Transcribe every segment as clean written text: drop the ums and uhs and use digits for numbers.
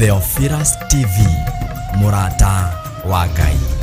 Theophilus TV, mũrata wa Ngai.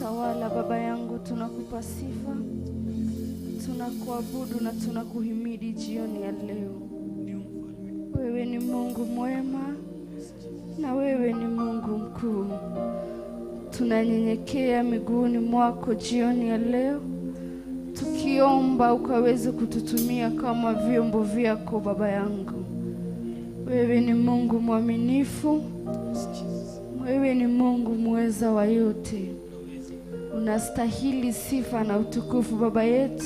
Tawala Baba yangu, tunakupa sifa, tunakuabudu na tunakuhimidi jioni ya leo. Wewe ni Mungu mwema na wewe ni Mungu mkuu. Tunanyenyekea miguuni mwako jioni ya leo, tukiomba ukaweze kututumia kama vyombo vyako Baba yangu. Wewe ni Mungu mwaminifu, wewe ni Mungu mweza wa yote. Unastahili sifa na utukufu Baba yetu,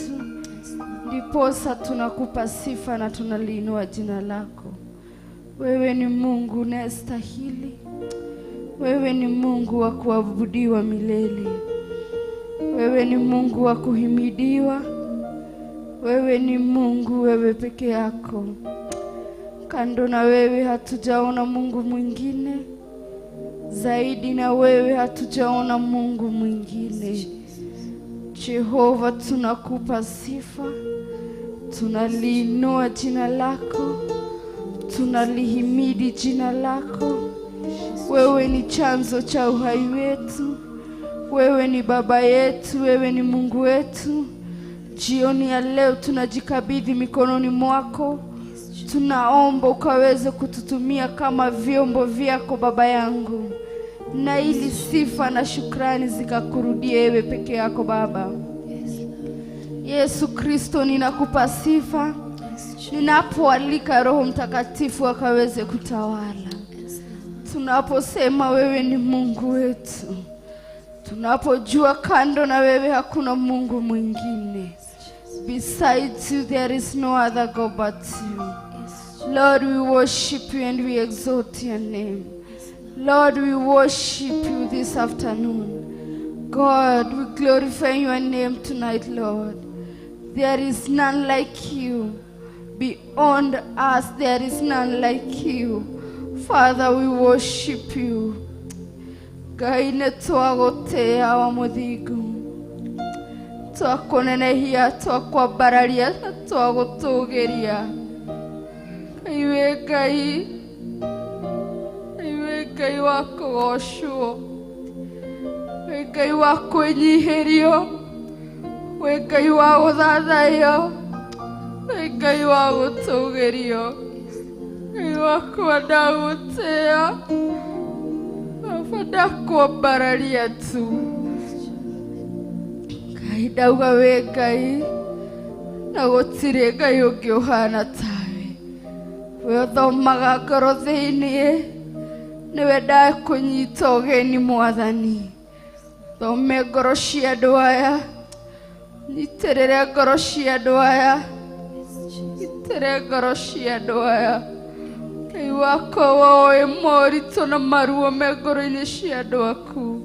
ndiposa tunakupa sifa na tunaliinua jina lako. Wewe ni Mungu unayestahili, wewe ni Mungu wa kuabudiwa milele, wewe ni Mungu wa kuhimidiwa, wewe ni Mungu, wewe peke yako. Kando na wewe hatujaona Mungu mwingine, zaidi na wewe hatujaona Mungu mwingine. Jehova, tunakupa sifa, tunaliinua jina lako, tunalihimidi jina lako. Wewe ni chanzo cha uhai wetu, wewe ni baba yetu, wewe ni Mungu wetu. Jioni ya leo tunajikabidhi mikononi mwako, tunaomba ukaweze kututumia kama vyombo vyako Baba yangu, na ili sifa na shukrani zikakurudie wewe peke yako Baba. Yesu Kristo, ninakupa sifa ninapoalika Roho Mtakatifu akaweze kutawala. Tunaposema wewe ni Mungu wetu, tunapojua kando na wewe hakuna Mungu mwingine. Besides you there is no other God but you. Lord, we worship you and we exalt your name. Lord, we worship you this afternoon. God, we glorify your name tonight, Lord. There is none like you. Beyond us, there is none like you. Father, we worship you. Ngai nĩ twagũtĩa wa mũthingu, twakũnenehia, twakwambararia na twagũtũgĩria. Ngai wĩ Ngai, Ngai wĩ Ngai wa kũgocwo, wĩ Ngai wa kwĩnyihĩrio, wĩ Ngai wa gũthathaiyo, wĩ Ngai wa gũtũgĩrio. Ngai wakwa ndagũtĩa, Baba ndakwambararia tu. Ngai ndauga wĩ Ngai na gũtirĩ Ngai ũngĩ ũhana tawe. We ũthomaga ngoro thĩiniĩ, nĩwe ndakũnyita ũgeni Mwathani. Thome ngoro cia andũ aya, nyitĩrĩre ngoro cia andũ aya, nyitĩrĩre ngoro cia andũ aya. Ngai wakwa woĩ moritũ na maruo me ngoro-inĩ cia andũ aku.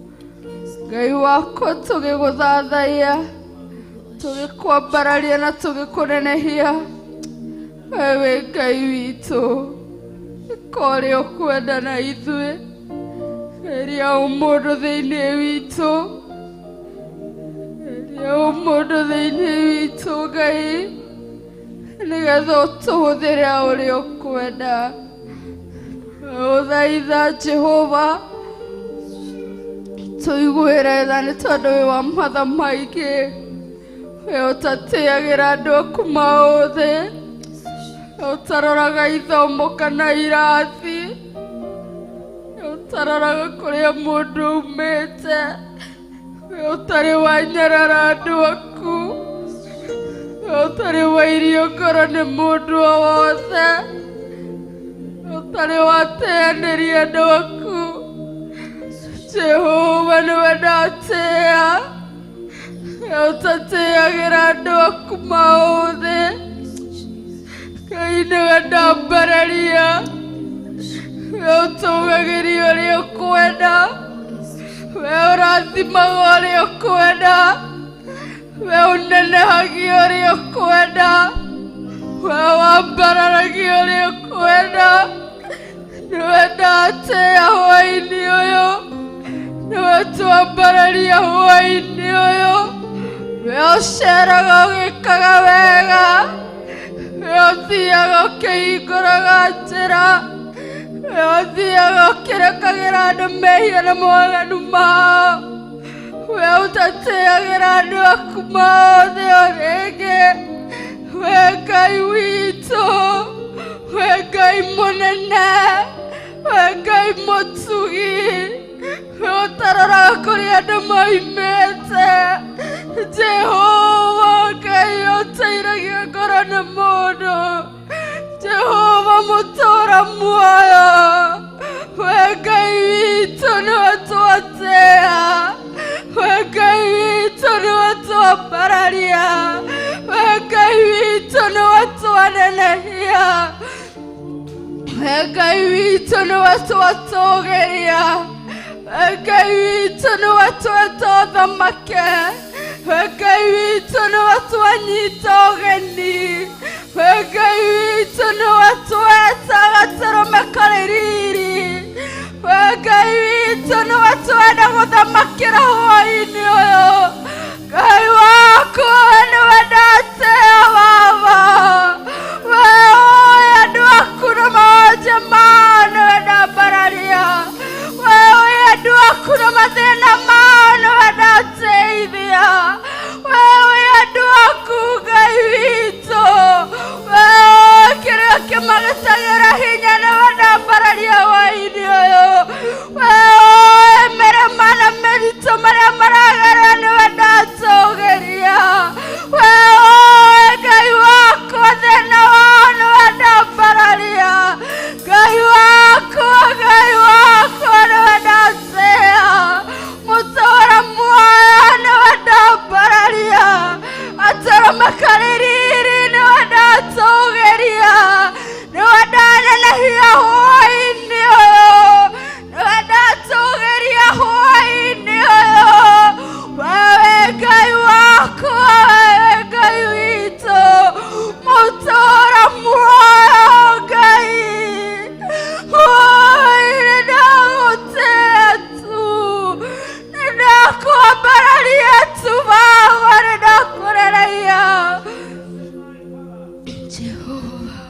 Ngai wakwa tũgĩgũthathaiya, tũgĩkwambararia na tũgĩkũnenehia. Wewe Ngai witũ, ĩka ũrĩa ũkwenda na ithuĩ. Eria ũmũndũ thĩinĩ witũ, eria ũmũndũ thĩinĩ witũ Ngai, nĩgetha ũtũhũthĩre ũrĩa ũkwenda. Ũthaitha Jehova, tũiguĩre tha nĩ tondũ wĩ wa matha maingĩ. We ũtatĩagĩra andũ aku maũthĩ, we ũtaroraga ithomo kana irathi, we ũtaroraga kũrĩa mũndũ aumĩte, we ũtarĩ wanyarara andũ aku, we ũtarĩ wairio ngoro nĩ mũndũ o wothe, we ũtarĩ wateanĩria andũ aku. Jehova nĩwe ndatĩa, we ũtatĩagĩra andũ aku maũthĩ. Ngai nĩwe ndambararia, we ũtũgagĩria ũrĩa ũkwenda, we ũrathimaga ũrĩa ũkwenda, we ũnenehagia ũrĩa ũkwenda, we wambararagia ũrĩa ũkwenda. Nĩwe ndatĩa hwaĩ-inĩ ũyũ, nĩwe twambararia hwaĩ-inĩ ũyũ, we ũceraga ũgĩkaga wega, we ũthiaga ũkĩhingũraga njĩra, we ũthiaga ũkĩrekagĩra andũ mehia na mawaganu mao. We ũtateagĩra andũ aku mothe o rĩngĩ. We Ngai witũ, we Ngai mũnene, we Ngai mũtugi, we ũtaroraga kũrĩa andũ moimĩte. Jehova Ngai ũteiragia ngoro nĩ mũndũ. Jehova mũtũra muoyo, we Ngai witũ nĩwe twatĩa, we Ngai witũ nĩwe twambararia, we Ngai witũ nĩwe twanenehia, we Ngai witũ nĩwe twatũgĩria, we Ngai witũ nĩwe tweta ũthamake, we Ngai witũ nĩwe twanyita ũgeni, we Ngai witũ nĩwe tweta gatũrũme karĩ riri, we Ngai witũ nĩwe twenda gũthamakĩra hwaĩ-inĩ ũyũ. Ngai wakwa nĩwe ndatea Baba, we ũĩ andũ aku na mawonje mao nĩwe ndambararia, we ũĩ andũ aku na mathĩna mao nĩwe ndateithia, we ũĩ andũ aku Ngai witũ, we ũĩ kĩrĩa kĩmagĩtagĩra hinya nĩwe ndambararia hwaĩ-inĩ ũyũ, we ũĩ mĩrĩma na mĩritũ marĩa maragerera nĩwe ndatũgĩria, we ũĩ Ngai wakwa thĩna wao nĩwe ndambararia, Ngai wakwa, Ngai wakwa nĩwe ndatea, mũtũra muoyo nĩwe ndambararia, atũrũme karĩ riri nĩwe ndatũgĩria, nĩwe ndanenehia hwaĩ-inĩ ũyũ, nĩwe ndatũgĩria hwaĩ-inĩ ũyũ. Wewe Ngai wakwa, wewe Ngai witũ, mũtũra muoyo Ngai, hwaĩ-inĩ ndagũtĩa tu, nĩndakwambararia tu Baba, nĩndakũreraia. Jehova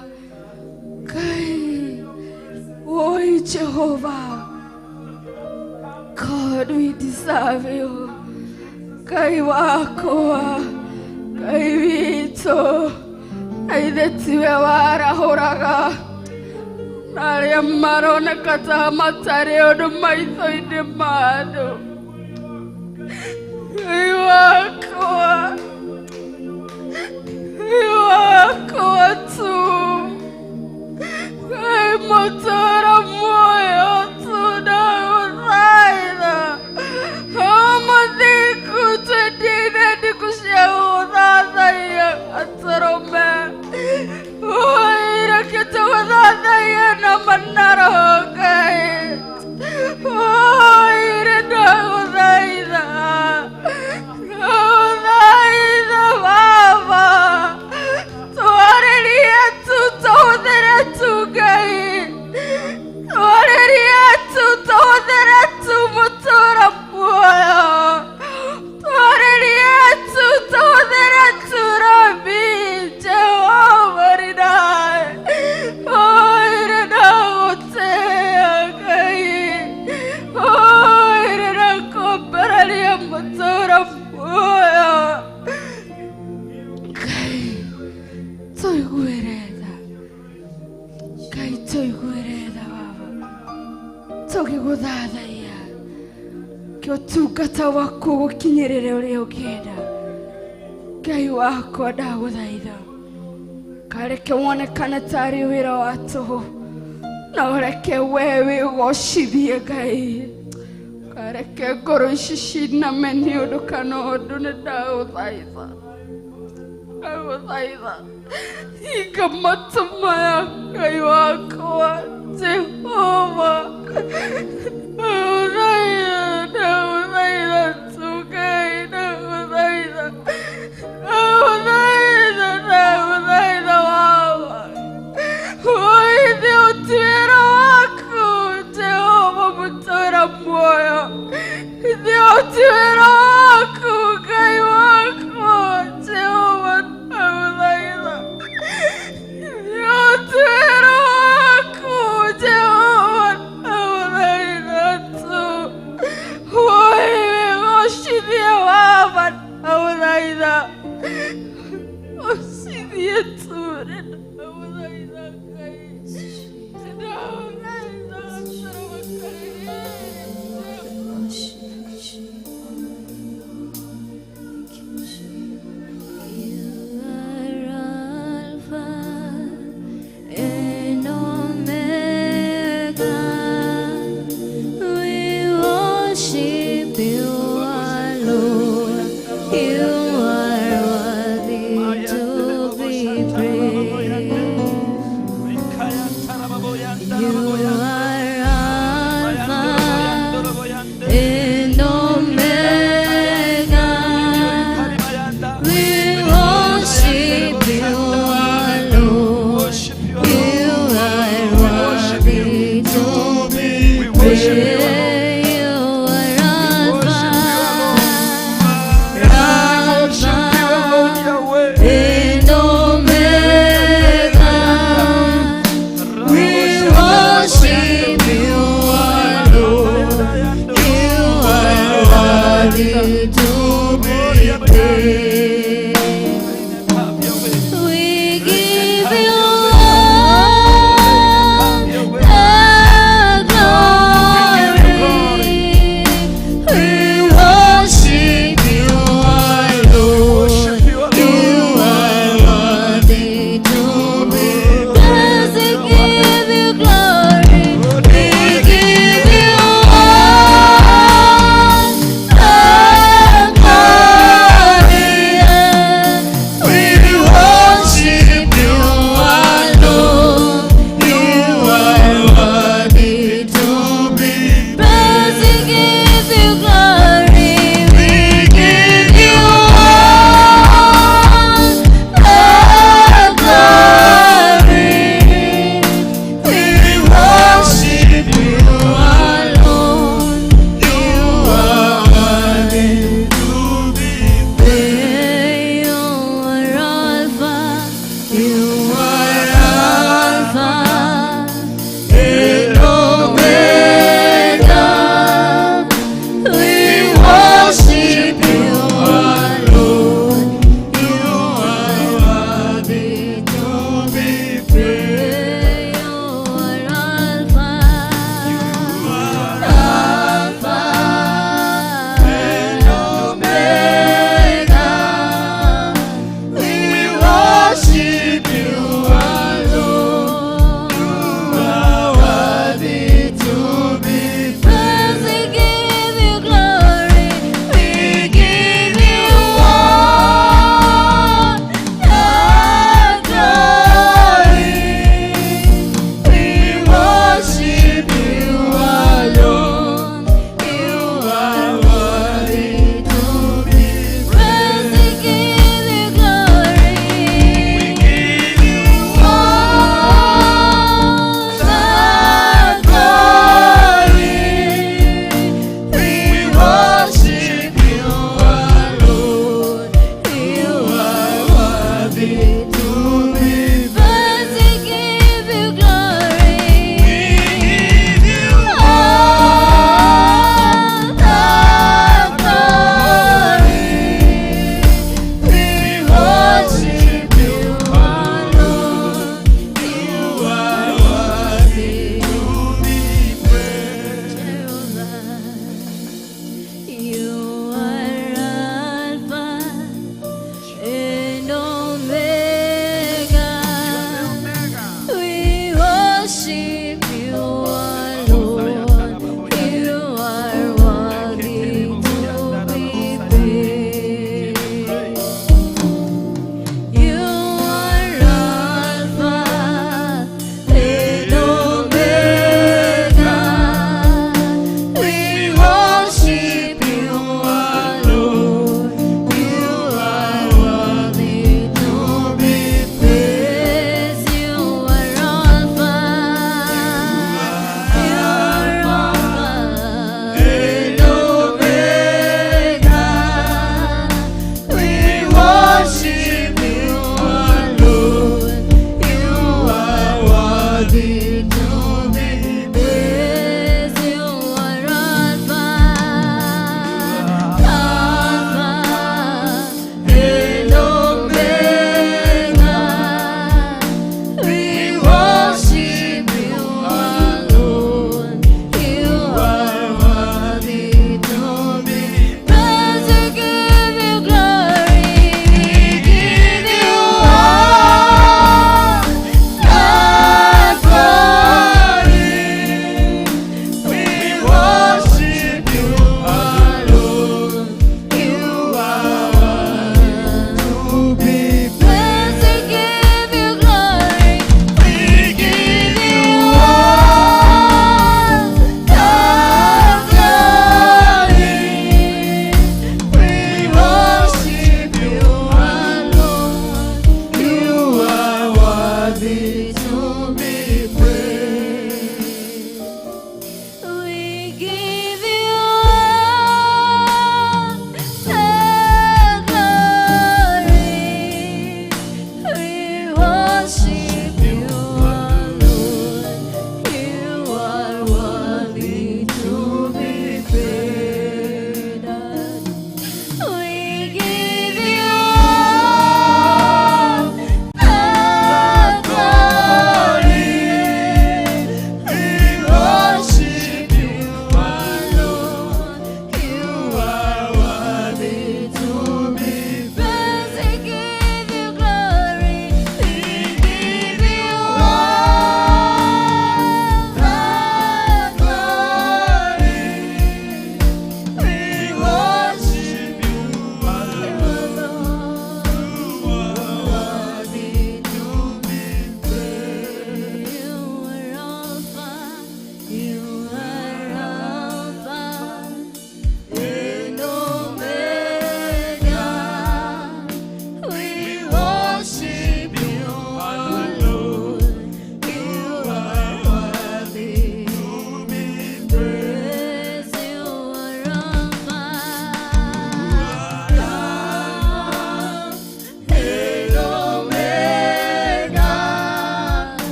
Ngai, oi Jehova God, we deserve you. Ngai wakwa, Ngai witũ, na ithe tiwe warahũraga na arĩa maroneka ta matarĩ ũndũ maitho-inĩ ma andũ. Ngai wakwa, Ngai wakwa tu, Ngai mũtũra muoyo tu ndagũthaitha. Ũmũthingu twendire ndikũ cia gũthathaiya gatũrũme. Oi, reke tũgũthathaiye na manaro Ngai. Oi, ndagũthaitha. Ndagũthaitha Baba. Twarĩrie tu, tũhũthĩre tu Ngai. Twarĩrie tu, tũhũthĩre tu mũtũra muoyo. Twarĩrie tu, tũhũthĩre tu Rabi Jehova rinai. Oi, ndagũtĩa Ngai. Oi, ndakwambararia mũtũra muoyo. Ngai, tũiguĩre tha. Ngai, tũiguĩre tha Baba. Tũgĩgũthathaiya. Kĩ ũtungata waku gũkinyĩrĩre ũrĩa ũngĩenda. Ngai wakwa ndagũthaitha. Kareke wonekane tarĩ wĩra wa tũhũ. Na ũreke we wĩgocithie Ngai. Kareke ngoro ici ciname nĩ ũndũ kana ũndũ nĩ ndagũthaitha. Ndagũthaitha. Hinga matũ maya Ngai wakwa Jehova. Ndagũthaitha, ndagũthaitha tu Ngai, ndagũthaitha. Ndagũthaitha, ndagũthaitha Baba. Ũithĩ ũtuĩro waku Jehova mũtũra muoyo. Ithĩ ũtuĩro waku Ngai wakwa Jehova ndagũthaitha. Ithĩ ũtuĩro waku Jehova ndagũthaitha tu. Oi,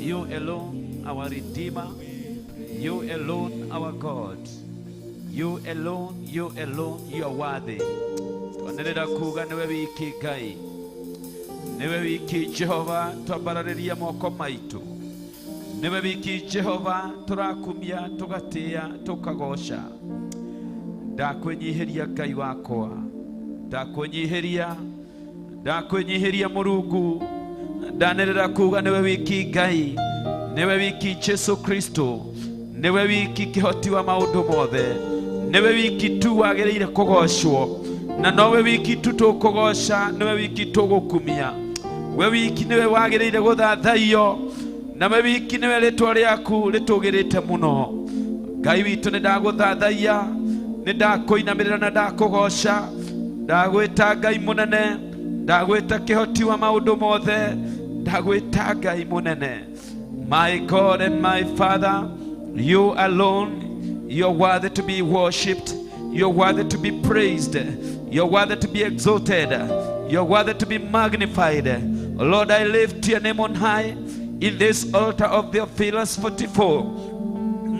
You alone, our Redeemer. You alone, our God. You alone, you alone, you are worthy. Twanĩrĩra kuga nĩwe wiki Ngai, nĩwe wiki Jehova, twambararĩria moko maitũ. Nĩwe wiki Jehova, tũrakumia, tũgatĩa, tũkagoca. Ndakwĩnyihĩria Ngai wakwa, ndakwĩnyihĩria, ndakwĩnyihĩria Mũrungu. Ndanĩrĩra kuga nĩwe wiki Ngai, nĩwe wiki Jesu Kristo, nĩwe wiki kĩhoti wa maũndũ mothe, nĩwe wiki tu wagĩrĩire kũgocwo, na nowe wiki tu tũkũgoca, nĩwe wiki tũgũkumia. We wiki nĩwe wagĩrĩire gũthathaiyo, na we wiki nĩwe rĩtwa rĩaku rĩtũgĩrĩte mũno. Ngai witũ, nĩ ndagũthathaiya, nĩ ndakũinamĩrĩra na ndakũgoca. Ndagwĩta Ngai mũnene, ndagwĩta kĩhoti wa maũndũ mothe, ndagwĩta Ngai mũnene. My God and my Father, you alone, you're worthy to be worshipped, you're worthy to be praised, you're worthy to be exalted, you're worthy to be magnified. Lord, I lift your name on high in this altar of Theophilus 44.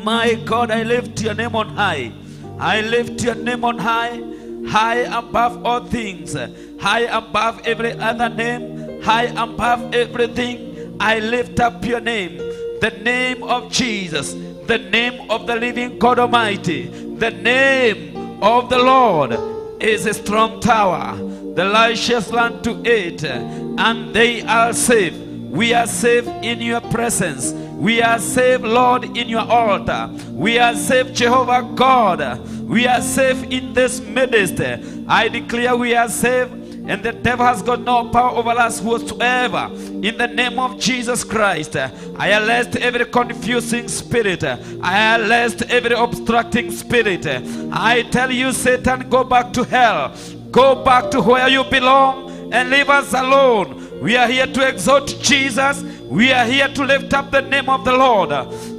My God, I lift your name on high. I lift your name on high, high above all things, high above every other name, high above everything. I lift up your name, the name of Jesus, the name of the living God Almighty. The name of the Lord is a strong tower. The righteous run to it, and they are safe. We are safe in your presence. We are safe, Lord, in your altar. We are safe, Jehovah God. We are safe in this midst. I declare we are safe, and the devil has got no power over us whatsoever. In the name of Jesus Christ, I arrest every confusing spirit. I arrest every obstructing spirit. I tell you, Satan, go back to hell. Go back to where you belong and leave us alone. We are here to exalt Jesus. We are here to lift up the name of the Lord.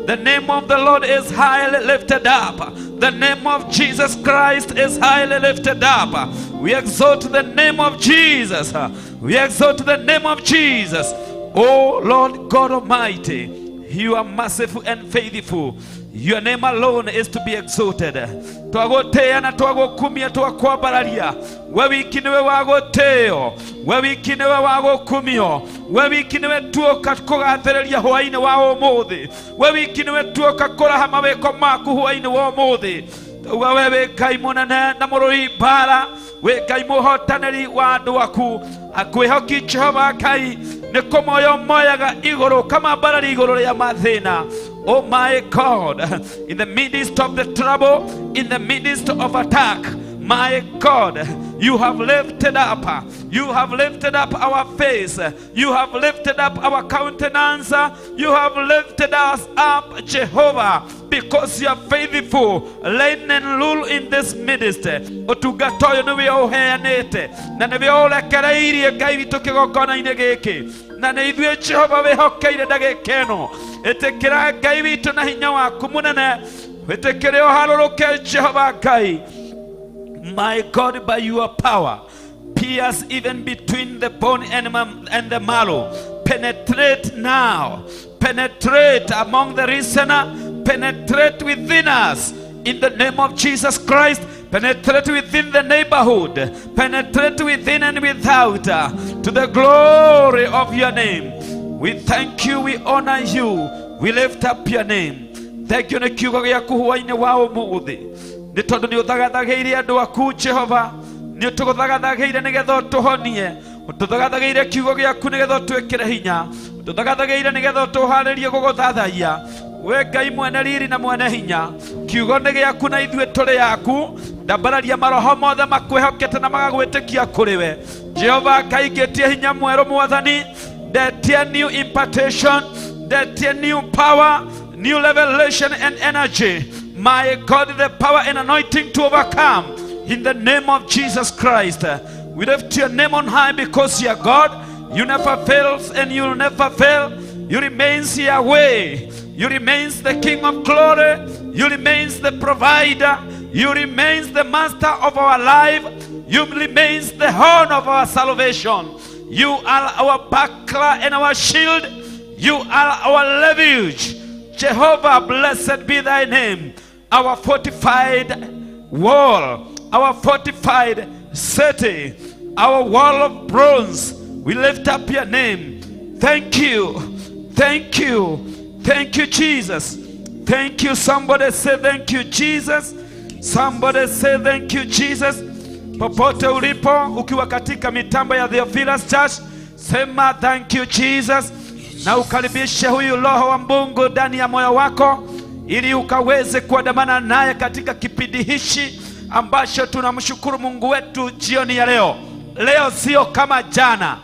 The name of the Lord is highly lifted up. The name of Jesus Christ is highly lifted up. We exalt the name of Jesus. We exalt the name of Jesus. Oh Lord God Almighty, you are merciful and faithful. Your name alone is to be exalted. Twagũtĩĩa na twagũkumia, twakwambararia. We wiki nĩwe wa gũtĩĩo, we wiki nĩwe wa gũkumio, we wiki nĩwe tuoka kũgathĩrĩria hwaĩ-inĩ wa ũmũthĩ, we wiki nĩwe tuoka kũraha mawĩko maku hwaĩ-inĩ wa ũmũthĩ. Tauga we wĩ Ngai mũnene na mũrũi mbara, wĩ Ngai mũhotanĩri wa andũ aku. Akwĩhoki Jehova Ngai nĩ kũmoyo moyaga igũrũ, ũkamambarari igũrũ rĩa mathĩna. Oh my God, in the midst of the trouble, in the midst of attack, my God, you have lifted up. You have lifted up our face. You have lifted up our countenance. You have lifted us up, Jehovah, because you are faithful. Reign and rule in this midst. Ũtungata ũyũ nĩwe ũheanĩte na nĩwe ũrekereirie Ngai witũ kĩgongona-inĩ gĩkĩ, na nĩ ithuĩ Jehova wĩhokeire ndagĩka ĩno. Ĩtĩkĩra Ngai witũ na hinya waku mũnene, wĩtĩkĩre ũharũrũke Jehova Ngai. My God, by your power, pierce even between the bone and the marrow. Penetrate now. Penetrate among the listener. Penetrate within us. In the name of Jesus Christ, penetrate within the neighborhood. Penetrate within and without. To the glory of your name. We thank you. We honor you. We lift up your name. Thank you nĩ kiugo gĩaku hwaĩ-inĩ wa ũmũthĩ, nĩ tondũ nĩ ũthagathagĩire andũ aku Jehova, nĩ ũtũthagathagĩire nĩgetha ũtũhonie, ũtũthagathagĩire kiugo gĩaku nĩgetha ũtwĩkĩre hinya, ũtũthagathagĩire nĩgetha ũtũharĩrie gũgũthathaiya. We Ngai mwene riri na mwene hinya, kiugo nĩ gĩaku na ithuĩ tũrĩ yaku. Ndambararia maroho mothe makwĩhokete na magagwĩtĩkia kũrĩ we Jehova Ngai. Ngĩtie hinya mwerũ Mwathani, ndetie new impartation, ndetie new power, new revelation and energy. My God, the power and anointing to overcome in the name of Jesus Christ. We lift your name on high because you are God. You never fails and you will never fail. You remains Yahweh. You remains the King of glory. You remains the provider. You remains the master of our life. You remains the horn of our salvation. You are our buckler and our shield. You are our refuge. Jehovah, blessed be thy name. Our fortified wall, our fortified city, our wall of bronze. We lift up your name. Thank you. Thank you. Thank you, Jesus. Thank you. Somebody say thank you, Jesus. Somebody say thank you, Jesus. Popote ulipo, ukiwa katika mitambo ya Theophilus Church, sema thank you Jesus, na ukaribishe huyu Roho wa Mungu ndani ya moyo wako, ili ukaweze kuandamana naye katika kipindi hichi ambacho tunamshukuru Mungu wetu jioni ya leo. Leo sio kama jana.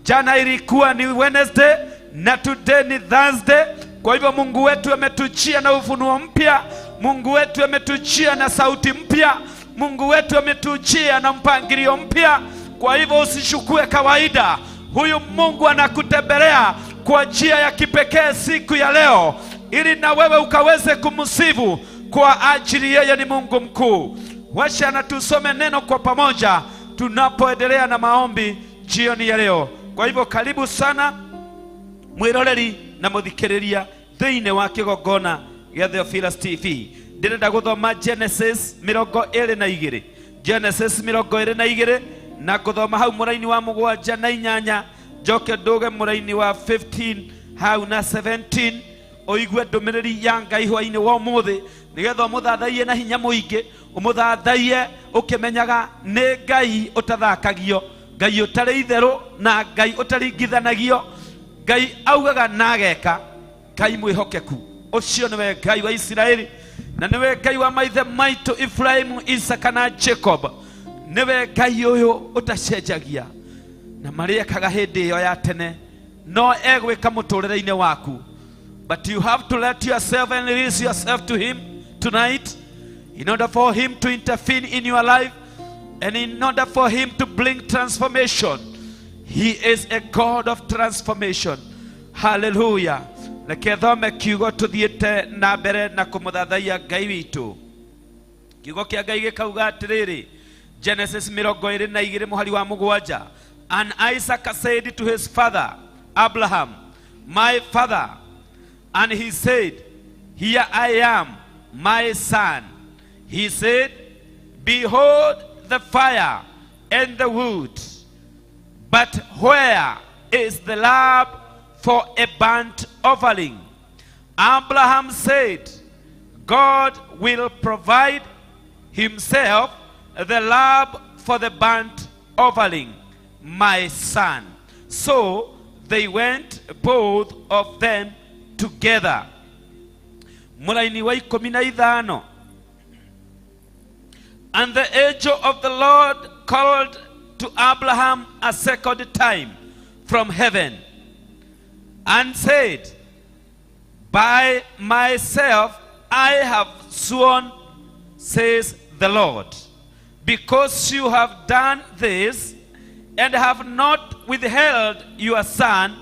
Jana ilikuwa ni Wednesday na today ni Thursday. Kwa hivyo Mungu wetu ametujia na ufunuo mpya, Mungu wetu ametujia na sauti mpya, Mungu wetu ametujia na mpangilio mpya. Kwa hivyo usichukue kawaida, huyu Mungu anakutembelea kwa njia ya kipekee siku ya leo, ili na wewe ukaweze kumsifu kwa ajili yeye ni Mungu mkuu. Wacha na tusome neno kwa pamoja tunapoendelea na maombi jioni ya leo. Kwa hivyo karibu sana mwiroreri na muthikiriria thiini wa kigongona gia Theophilus TV. Ndirenda guthoma Genesis 22, Genesis 22, na guthoma hau muraini wa 7 na 8, njoke nduge muraini wa 15 hau na 17, ũigue ndũmĩrĩri ya Ngai hwainĩ wa ũmũthĩ, nĩgetha ũmũthathaiye na hinya mũingĩ, ũmũthathaiye ũkĩmenyaga nĩ Ngai ũtathakagio, Ngai ũtarĩ itherũ na Ngai ũtaringithanagio. Ngai augaga na ageka, Ngai mwĩhokeku. Ũcio nĩwe Ngai wa Isiraeli na nĩwe Ngai wa maithe maitũ Ibrahimu, Isaka na Jacob. Nĩwe Ngai ũyũ ũtacenjagia, na marĩa ekaga hĩndĩ ĩyo ya tene no egwĩka mũtũrĩre-inĩ waku. But you have to let yourself and release yourself to him tonight in order for him to intervene in your life and in order for him to bring transformation. He is a God of transformation. Hallelujah. Reke thome kiugo tuthiĩte na mbere na kũmũthathaiya Ngai witũ. Kiugo kĩa Ngai gĩkauga atĩrĩrĩ, Genesis 22 mũhari wa 7: "And Isaac said to his father Abraham, 'My father,' and he said, 'Here I am, my son.' He said, 'Behold the fire and the wood, but where is the lamb for a burnt offering?' Abraham said, 'God will provide himself the lamb for the burnt offering, my son.' So they went both of them together." Mũraini wa 15: "And the angel of the Lord called to Abraham a second time from heaven and said, 'By myself I have sworn, says the Lord, because you have done this and have not withheld your son,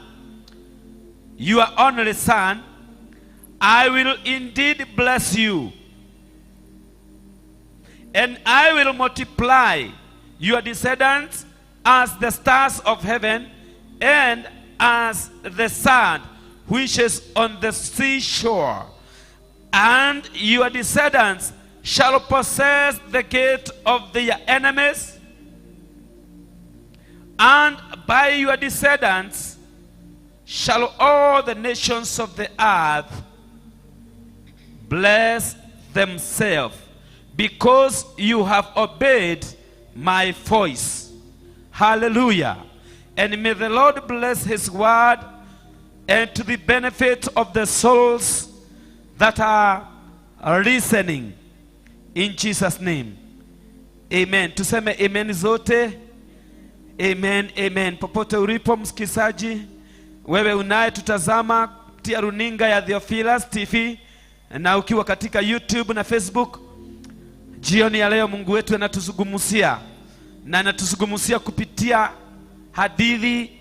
your only son, I will indeed bless you, and I will multiply your descendants as the stars of heaven and as the sand which is on the seashore. And your descendants shall possess the gate of their enemies, and by your descendants shall all the nations of the earth bless themselves, because you have obeyed my voice." Hallelujah. And may the Lord bless his word and to the benefit of the souls that are listening. In Jesus' name. Amen. Tuseme amen zote. Amen, amen. Popote ulipo msikizaji, wewe unayetutazama kupitia runinga ya Theophilus TV na ukiwa katika YouTube na Facebook, jioni ya leo Mungu wetu anatuzungumzia na anatuzungumzia kupitia hadithi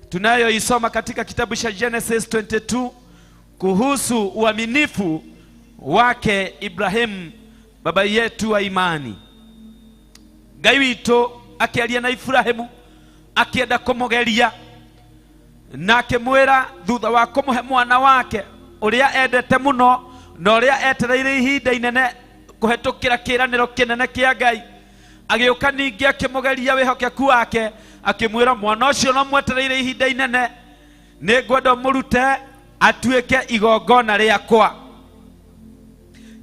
tunayoisoma katika kitabu cha Genesis 22 kuhusu uaminifu wake Ibrahimu, baba yetu wa imani. Ngai witũ akĩaria na Ibrahimu akĩenda kũmũgeria. Na akĩmwĩra thutha wa kũmũhe mwana wake ũrĩa endete mũno na ũrĩa etereire ihinda inene kũhetũkĩra kĩĩranĩro kĩnene kĩa Ngai, agĩũka ningĩ akĩmũgeria wĩhokeku wake, akĩmwĩra mwana ũcio no mwetereire ihinda inene, nĩ ngwenda ũmũrute atuĩke igongona rĩakwa.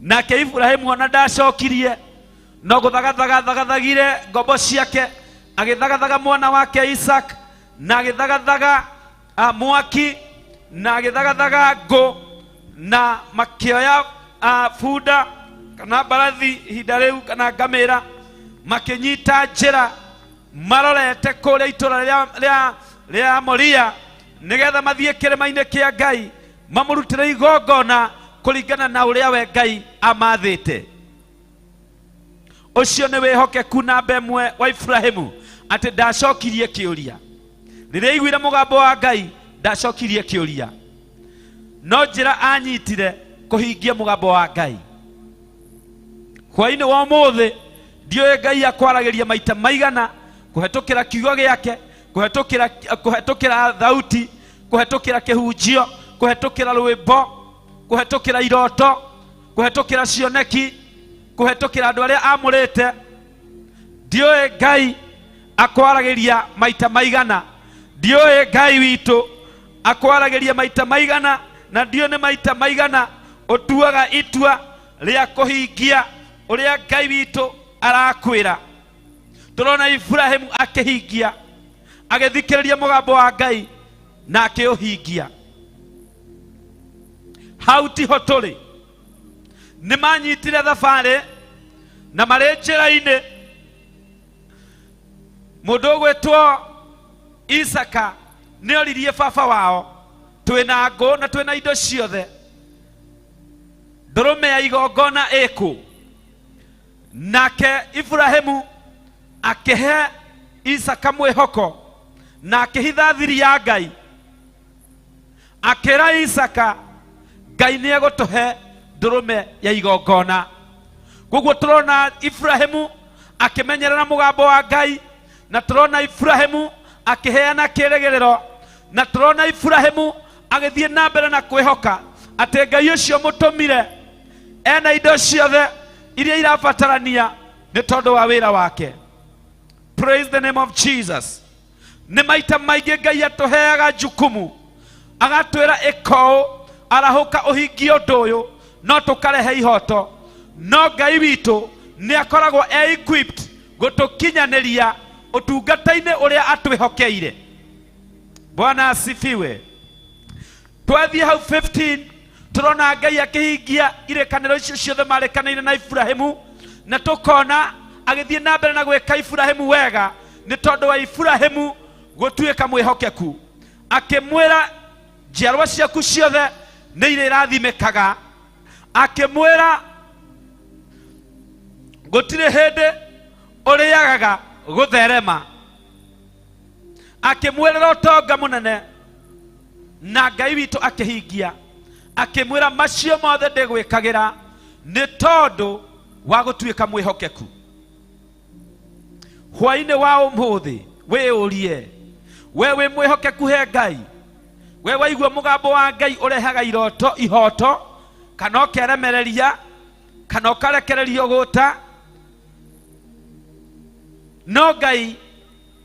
Nake Iburahĩmu ona ndacokirie, no gũthagathaga thagathagire ngombo ciake, agĩthagathaga mwana wake Isaac, na agĩthagathaga mwaki, na agĩthagathaga ngũ, na makĩoya bunda kana mbarathi ihinda rĩu kana ngamĩra, makĩnyita njĩra marorete kũrĩa itũra rĩa Moria, nĩgetha mathiĩ kĩrĩma-inĩ kĩa Ngai mamũrutĩre igongona kũringana na ũrĩa we Ngai amathĩte. Ũcio nĩ wĩhokeku namba ĩmwe wa Iburahĩmu, atĩ ndacokirie kĩũria. Rĩrĩa aiguire mũgambo wa Ngai ndacokirie kĩũria, no njĩra anyitire kũhingia mũgambo wa Ngai. Hwaĩ-inĩ wa ũmũthĩ ndiũĩ Ngai akwaragĩria maita maigana kũhetũkĩra kiugo gĩake, kũhetũkĩra thauti, kũhetũkĩra kĩhunjio, kũhetũkĩra rwĩmbo, kũhetũkĩra iroto, kũhetũkĩra cioneki, kũhetũkĩra andũ arĩa amũrĩte. Ndiũĩ Ngai akwaragĩria maita maigana, ndiũĩ Ngai witũ akwaragĩria maita maigana, na ndiũĩ nĩ maita maigana ũtuaga itua rĩa kũhingia ũrĩa Ngai witũ arakwĩra. Tũrona Iburahĩmu akĩhingia, agĩthikĩrĩria mũgambo wa Ngai na akĩũhingia. Hau tiho tũrĩ. Nĩ manyitire thabarĩ na marĩ njĩra-inĩ, mũndũ ũgwĩtwo Isaka nĩ oririe baba wao, twĩna ngũ na twĩna indo ciothe, ndũrũme ya igongona ĩkũ? Nake Iburahĩmu akĩhe Isaka mwĩhoko na akĩhitha thiri ya Ngai, akĩra Isaka Ngai nĩ egũtũhe ndũrũme ya igongona. Koguo tũrona Iburahĩmu akĩmenyerera mũgambo wa Ngai, na tũrona Iburahĩmu akĩheana kĩrĩgĩrĩro, na tũrona Iburahĩmu agĩthiĩ na mbere na kwĩhoka atĩ Ngai ũcio mũtũmire ena indo ciothe iria irabatarania nĩ tondũ wa wĩra wake. Praise the name of Jesus. Nĩ maita maingĩ Ngai atũheaga jukumu, agatwĩra ĩka ũũ, arahũka ũhingie ũndũ ũyũ, no tũkarehe ihoto. No Ngai witũ nĩ akoragwo e equipped gũtũkinyanĩria ũtungata-inĩ ũrĩa atwĩhokeire. Bwana asifiwe. Twathiĩ hau 15 tũrona Ngai akĩhingia irĩkanĩro icio ciothe marĩkanĩire na Iburahĩmu, na tũkona agĩthiĩ na mbere na gwĩka Iburahĩmu wega nĩ tondũ wa Iburahĩmu gũtuĩka mwĩhokeku. Akĩmwĩra njiarwa ciaku ciothe nĩ irĩrathimĩkaga, akĩmwĩra gũtirĩ hĩndĩ ũrĩagaga gũtherema, akĩmwĩrĩra ũtonga mũnene, na Ngai witũ akĩhingia, akĩmwĩra macio mothe ndĩgwĩkagĩra nĩ tondũ wa gũtuĩka mwĩhokeku. Hwaĩ-inĩ wa ũmũthĩ wĩyũrie, we wĩ mwĩhokeku he Ngai? We waigua mũgambo wa Ngai ũrehaga iroto ihoto, kana ũkeremereria, kana ũkarekererio gũta, no Ngai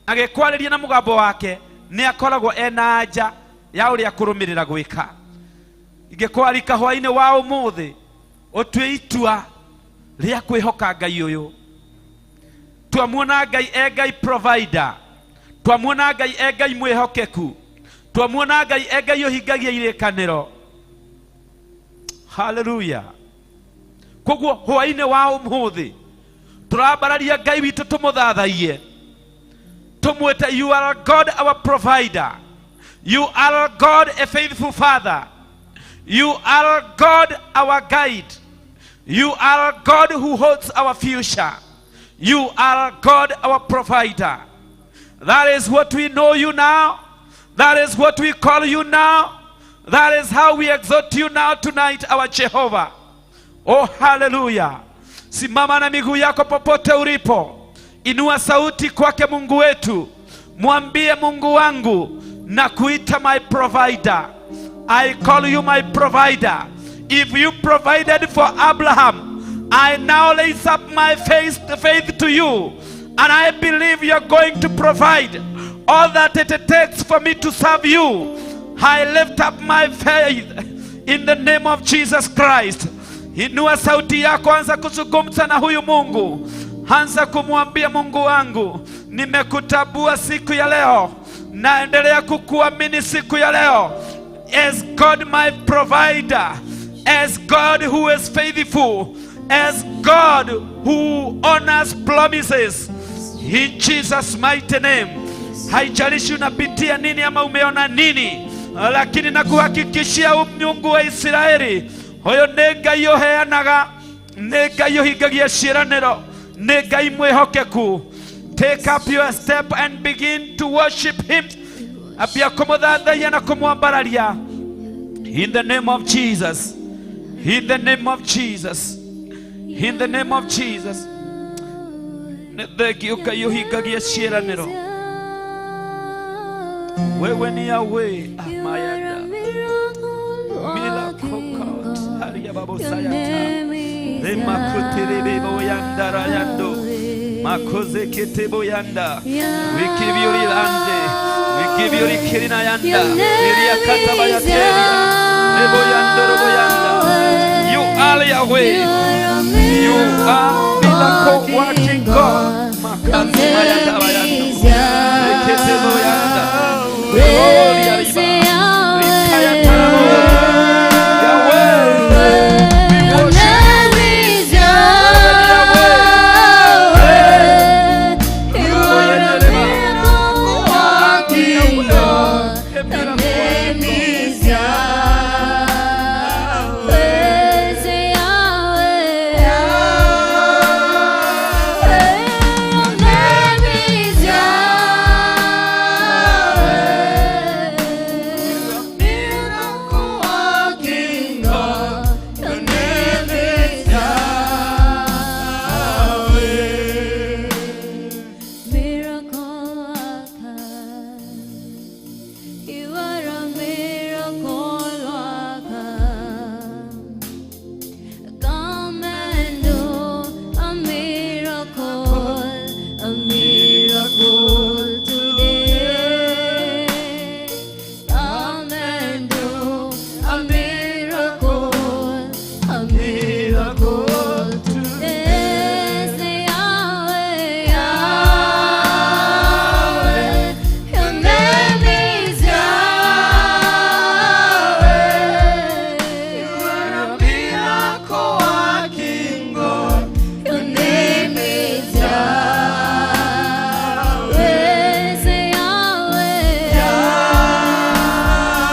agĩkwarĩria na mũgambo wake nĩ akoragwo ena anja ya ũrĩa kũrũmĩrĩra gwĩka. Ingĩkwarika hwaĩ-inĩ wa ũmũthĩ ũtue itua rĩa kwĩhoka Ngai ũyũ. Twamuona Ngai e Ngai provider, twamuona Ngai e Ngai mwĩhokeku, twamuona Ngai e Ngai ũhingagia irĩkanĩro. Haleluya. Koguo hwaĩ-inĩ wa ũmũthĩ tũrambararia Ngai witũ tũmũthathaiye, tũmwĩte you are God our provider, you are God a faithful father, you are God our guide, you are God who holds our future, you are God our provider. That is what we know you now, that is what we call you now, that is how we exalt you now tonight, our Jehovah. Oh, hallelujah. Simama na miguu yako popote ulipo, inua sauti kwake Mungu wetu, mwambie Mungu wangu, Na kuita my provider. I call you my provider. If you provided for Abraham, I now raise up my faith to you, and I believe you're going to provide all that it takes for me to serve you. I lift up my faith in the name of Jesus Christ. Inua sauti yako, anza kuzungumza na huyu Mungu, anza kumwambia Mungu wangu, nimekutambua siku ya leo, naendelea kukuamini siku ya leo as God my provider, as God who is faithful, as God who honors promises. In Jesus mighty name. Haijalishi unapitia nini ama umeona nini, lakini nakuhakikishia huyu Mungu wa Israeli, huyu nĩ Ngai ũheanaga, nĩ Ngai ũhingagia ciĩranĩro, nĩ Ngai mwĩhokeku. Take up your step and begin to worship him. Ambia kũmũthathaiya na kũmwambararia. In the name of Jesus. In the name of Jesus. In the name of Jesus. Nĩ thengio Ngai ũhingagia ciĩranĩro. Wewe ni Yahweh. Amayanda. Miracle God. Haria babosayata. Remakutereboyandarayando. Makozeketeboyanda. We give you rilande. We give you rikirinayanda. Iriakatabayateria. Reboyando roboyanda. You are Yahweh. You are miracle working God. Makazimayandabayando. Reketeboyanda. Gloria riba. Rikayatarabo. Yahweh. We worship you. Yahweh. You are a miracle working God. Your name is Yahweh. Say Yahweh. Yahweh. Your name is Yahweh. Miracle working God. Your name is Yahweh. Miracle worker, you are a miracle worker. Come and do a miracle today. Come and do a miracle today. Say Yahweh, Yahweh, your name is Yahweh. You are a Miracle working God. Your name is Yahweh. Say Yahweh.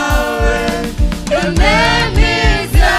Yahweh. Your name is Yahweh.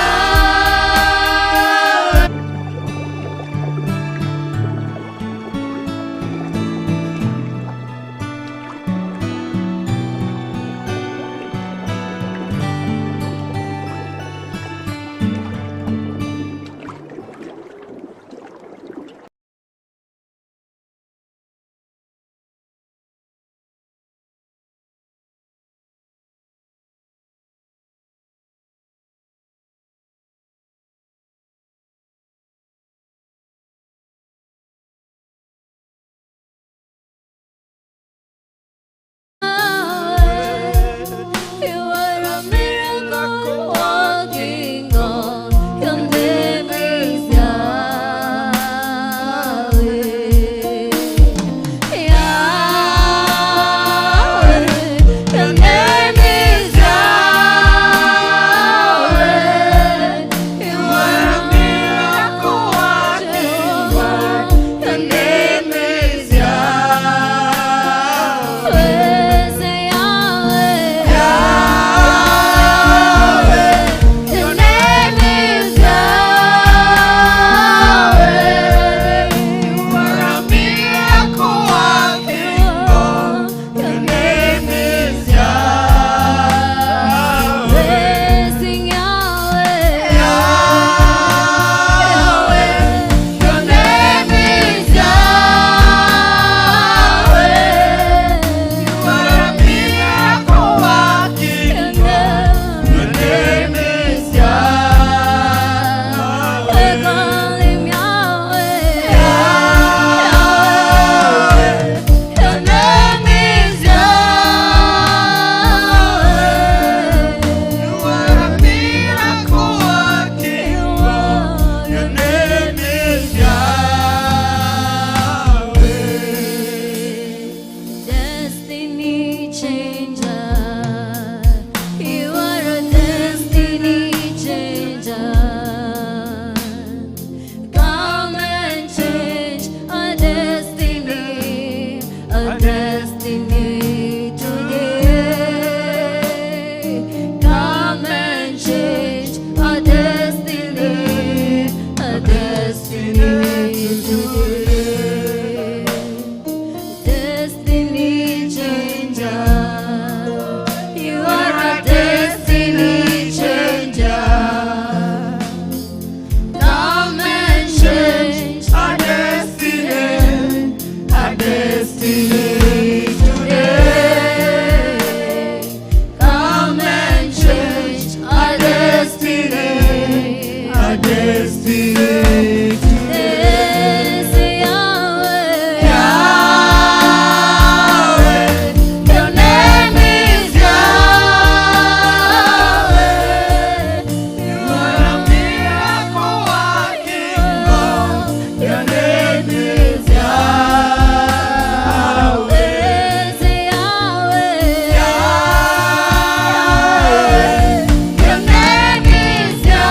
Yesterday, Is Yahweh. Yahweh. Your name is Yahweh. You are a miracle working God. Your name is Yahweh. Is Yahweh. Yahweh. Your name is Yahweh.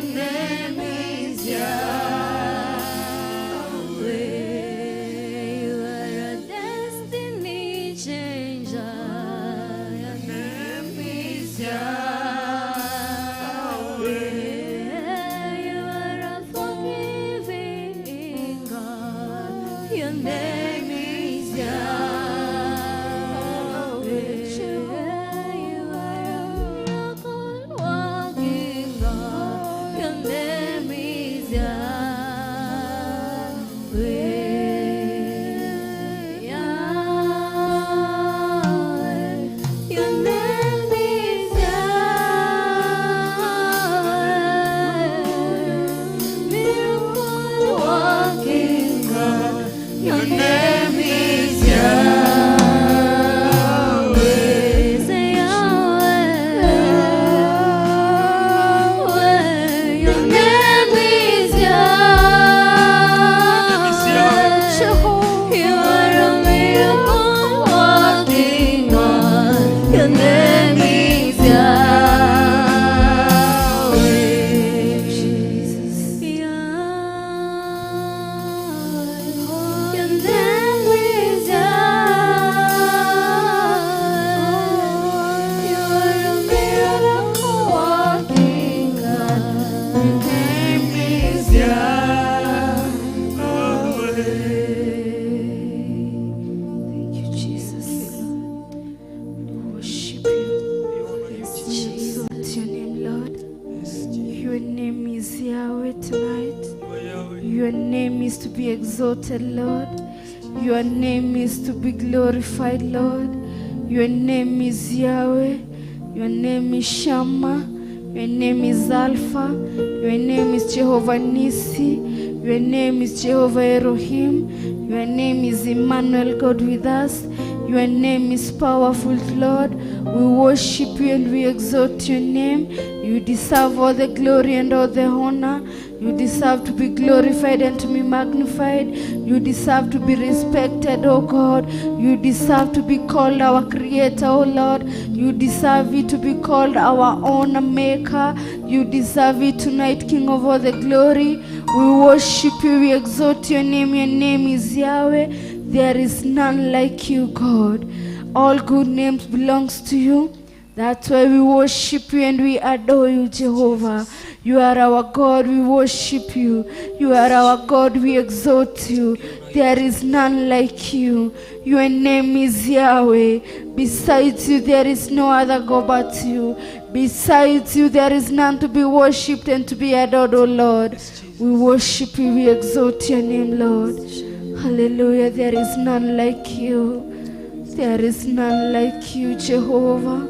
Your name is Yahweh. You are a destiny changer. Your name is Yahweh. You are a forgiving God. Your name is Yahweh. You are a miracle working God. Your name is Yahweh. Yahweh. Your name is Yahweh. Miracle working God. Your name is Yahweh. Say Yahweh. Your name is Yahweh. You are a miracle working God. Your name is Yahweh. Jesus. Yahweh. Your name is Yahweh. You are a miracle working God. Your name is Thank you, Jesus. We worship you. We exalt your name, Lord. Your name is Yahweh tonight. Your name is to be exalted, Lord. Your name is to be glorified, Lord. Your name is Yahweh. Your name is Shammah. Your name is Alpha. Your name is Jehovah Nisi. Your name is Jehovah Elohim. Your name is Emmanuel, God with us. Your name is powerful, Lord. We worship you and we exalt your name. You deserve all the glory and all the honor. You deserve to be glorified and to be magnified. You deserve to be respected, oh God. You deserve to be called our creator, oh Lord. You deserve it to be called our own maker. You deserve it tonight, King of all the glory. We worship you, we exalt your name. Your name is Yahweh. There is none like you, God. All good names belongs to you. That's why we worship you and we adore you, Jehovah. You are our God, we worship you. You are our God, we exalt you. There is none like you. Your name is Yahweh. Besides you, there is no other God but you. Besides you, there is none to be worshipped and to be adored, O Lord. We worship you, we exalt your name, Lord. Hallelujah. There is none like you. There is none like you, Jehovah.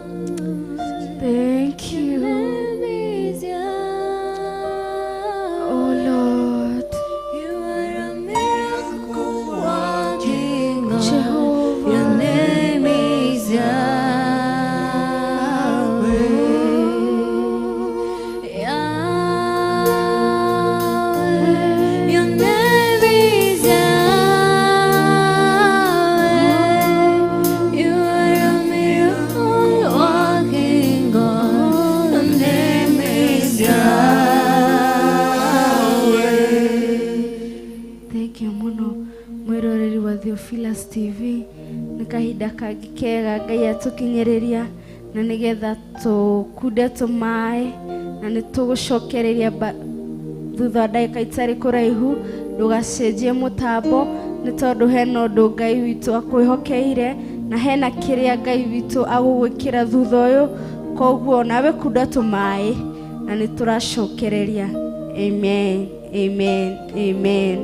Thank Your you, name is Yahweh. oh Lord. You are a miracle working God. Jehovah. Your name is Yahweh. Yahweh. Your name is Yahweh. You are a miracle working God. Your name is Yahweh. Thank you muno mwiroreri wa Theophilus TV nĩ kahinda kangĩ kega Ngai atũkinyĩrĩria na nĩgetha tũkunde tũmaĩ na nĩ tũgũcokereria thutha wa ndagĩka itarĩ kũraihu ndũgacenjie mũtambo nĩ tondũ hena ũndũ Ngai witũ akwĩhokeire na hena kĩrĩa Ngai witũ agũgwĩkĩra thutha ũyũ koguo nawe kunda tũmaĩ na nĩ tũracokereria. Amen, amen, amen.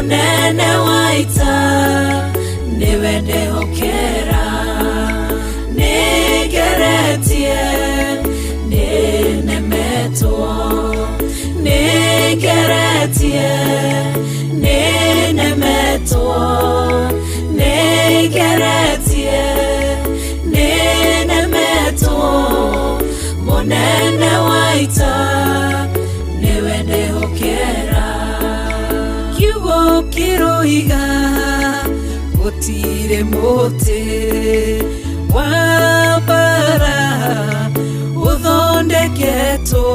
Munene wa ita niwe ndehokera Nĩngeretie nĩnemetwo Nĩngeretie nĩnemetwo Nĩngeretie nĩnemetwo Munene wa ita niwe ndehokera Kiugo kĩroiga gũtirĩ mũtĩ wa mbara ũthondeketwo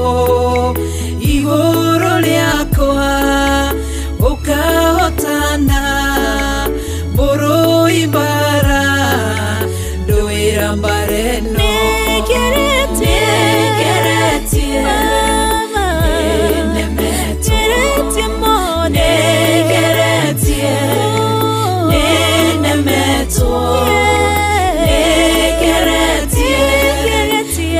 igũrũ rĩakwa ũkahotana mũrũi mbara ndũĩra mbara ĩno Nĩngeretie nĩnemetwo Nĩngeretie nĩnemetwo Nĩngeretie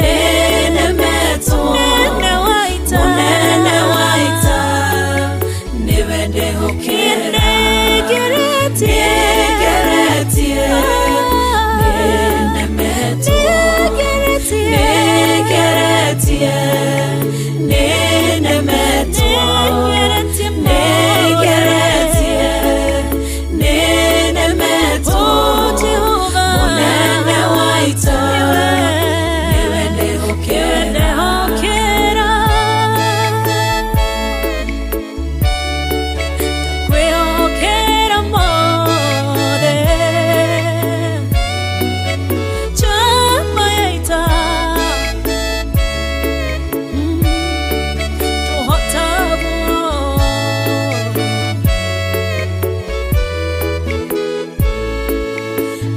nĩnemetwo Munene wa ita niwe ndehokera Nĩngeretie nĩnemetwo Nĩngeretie nĩnemetwo Nĩngeretie nĩnemetwo Munene wa ita niwe ndehokera Kwĩhokera mothe Chama ya ita Tũhotagwo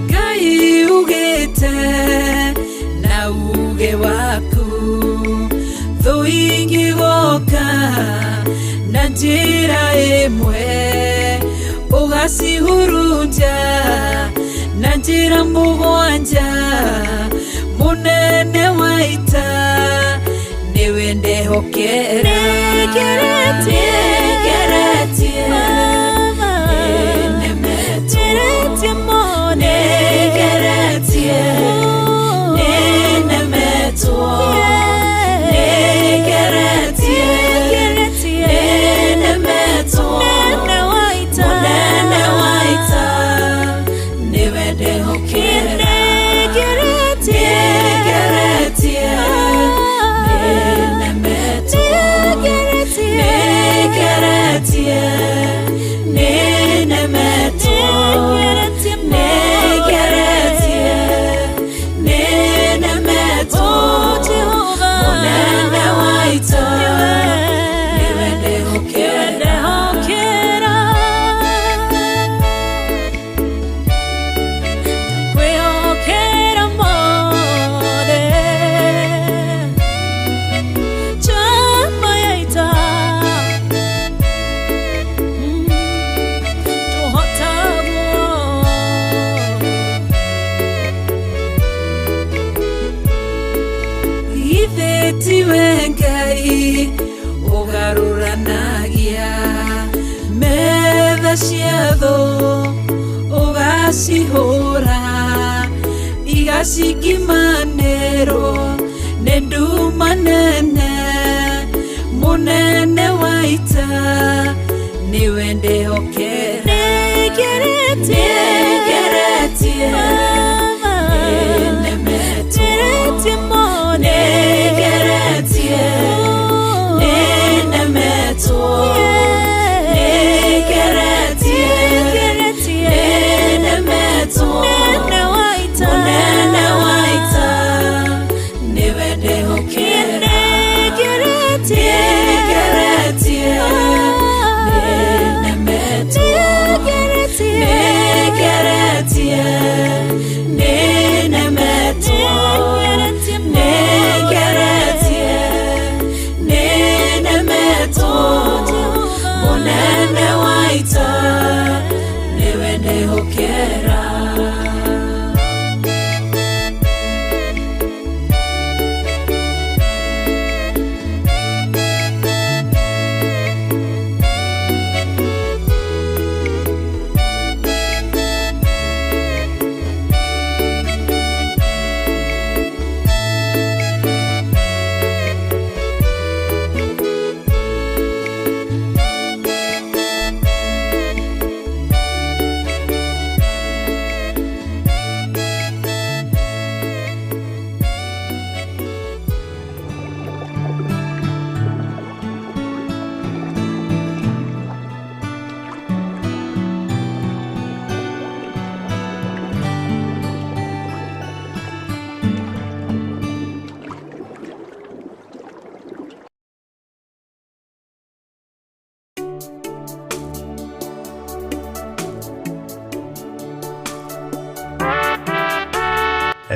Ngai ugĩte na uge waku thũ ingĩgoka na njĩra ĩmwe ũgacihurunja na njĩra mũgwanja Munene wa ita nĩwe ndehokera Nĩngeretie Nĩngeretie nĩnemetwo Nĩngeretie nĩnemetwo Nĩngeretie nĩnemetwo Munene wa ita niwe ndehokera Nĩngeretie nĩnemetwo Nĩngeretie nĩnemetwo Nĩngeretie nĩnemetwo Munene wa ita niwe ndehokera Kwĩhokera mothe Chama ya ita Tũhotagwo Githĩ tiwe Ngai ũgarũranagia metha cia thũ ũgacihũra igacikimanĩrwo nĩ nduma nene Munene wa ita nĩwe ndehokera Nĩngeretie Nĩngeretie nĩnemetwo Nĩngeretie nĩnemetwo Nĩngeretie nĩnemetwo Munene wa ita niwe ndehokera Nĩngeretie nĩnemetwo Nĩngeretie nĩnemetwo Nĩngeretie nĩnemetwo Munene wa ita niwe ndehokera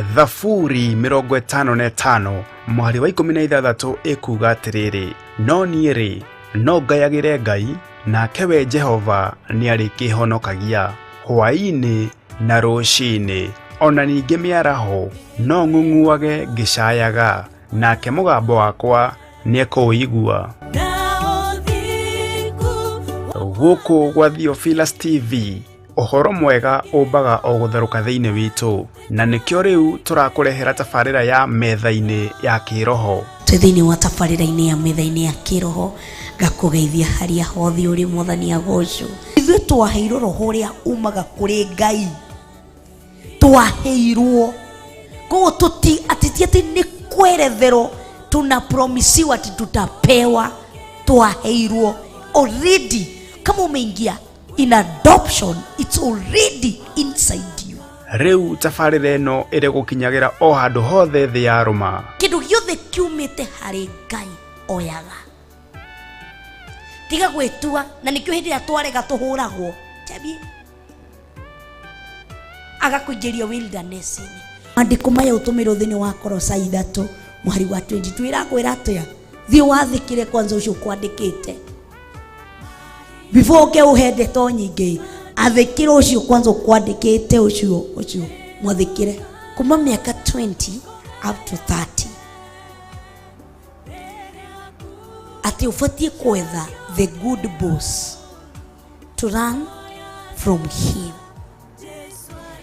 Thaburi 55 mũhari wa 16 ĩkuuga atĩrĩrĩ, no niĩ rĩ, no ngayagĩre Ngai, nake we Jehova nĩarĩkĩhonokagia. Hwaĩ-inĩ na rũcinĩ, ona ningĩ mĩaraho, no ng'ung'uage ngĩcayaga, nake mũgambo wakwa nĩekũũigua. Gũkũ gwa Theophilus TV, ũhoro mwega ũmbaga o gũtherũka thĩinĩ witũ, na nĩkĩo rĩu tũrakũrehera tabarĩra ya metha-inĩ ya kĩroho. Twĩ thĩinĩ wa tabarĩra-inĩ ya metha-inĩ ya kĩroho, ngakũgeithia harĩa hothe ũrĩ, Mwathani agocwo. Ithuĩ twaheirwo roho ũrĩa umaga kũrĩ Ngai, twaheirwo koguo tũti atĩ ti atĩ nĩ kweretherwo tunapromisiwa ati tutapewa, twaheirwo already. Kama umeingia in adoption, it's already inside you. Rĩu tabarĩra ĩno ĩrĩ gũkinyagĩra o handũ hothe thĩ ya rũma. Kĩndũ gĩothe kiumĩte harĩ Ngai oyaga, tiga gwĩtua. Na nĩkĩo hĩndĩ ĩrĩa twarega tũhũragwo chabi agakũingĩria wilderness-inĩ. Maandĩko maya ũtũmĩrwo thĩinĩ wa Kolosai 3 mũhari wa 22 ĩrakwĩra atĩa? Thiĩ wathĩkĩre kwanza ũcio ũkwandĩkĩte before ũke ũhe ndeto nyingĩ. Athĩkĩre ũcio kwanza ũkwandĩkĩte, ũcio ũcio mwathĩkĩre kuma mĩaka 20 up to 30, atĩ ũbatiĩ kwetha the good boss to run from him.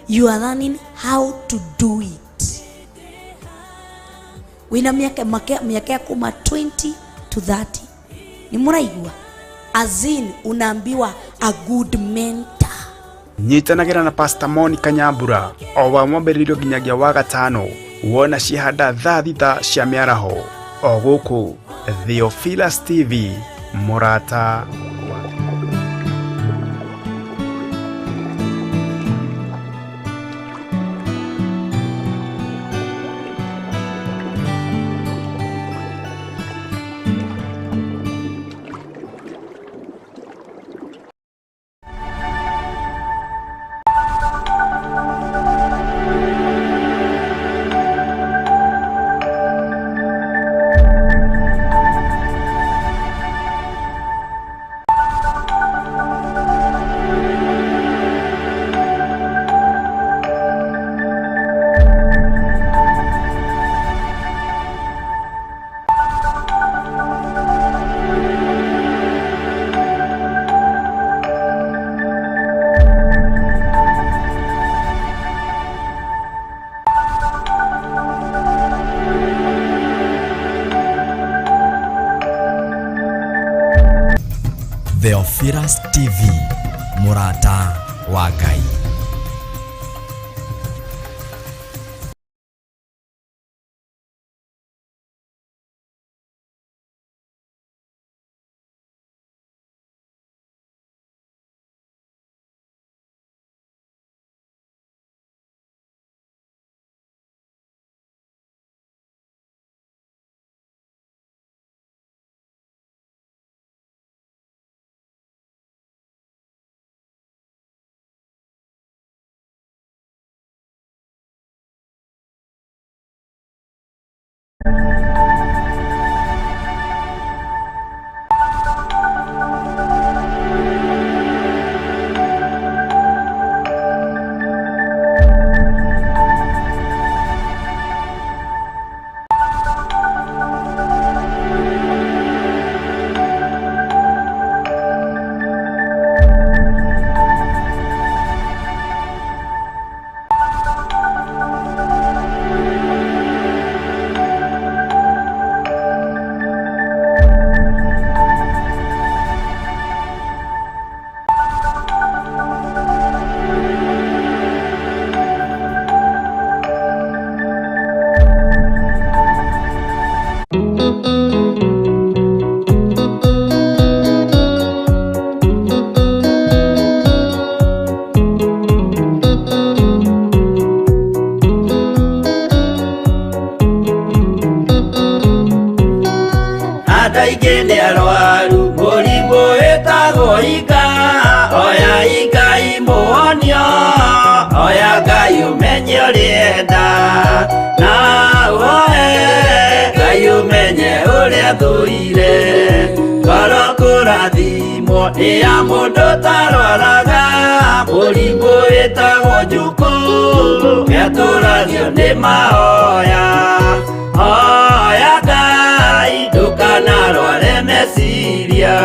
You are learning how to do it. Wĩna mĩaka mĩaka ya kuma 20 to 30, nĩ mũraigua, as in unaambiwa a good mentor. Nyitanagĩra na Pastor Monica Nyambura o wa mwambĩrĩrio nginyagia wa gatano, wona cihanda thaa 6 cia mĩaraho, o gũkũ Theophilus TV, mũrata wa Theophilus TV, mũrata wa Ngai. ũrĩenda na woe Ngai ũmenye ũrĩa thũire ngoro kũrathimwo nĩ ya mũndũ tarwaraga mũrimũ wĩtagwo njukũ nĩatũragio nĩ mahoya hoya Ngai ndũkanarware meciria.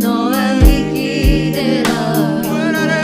Noe wiki dera.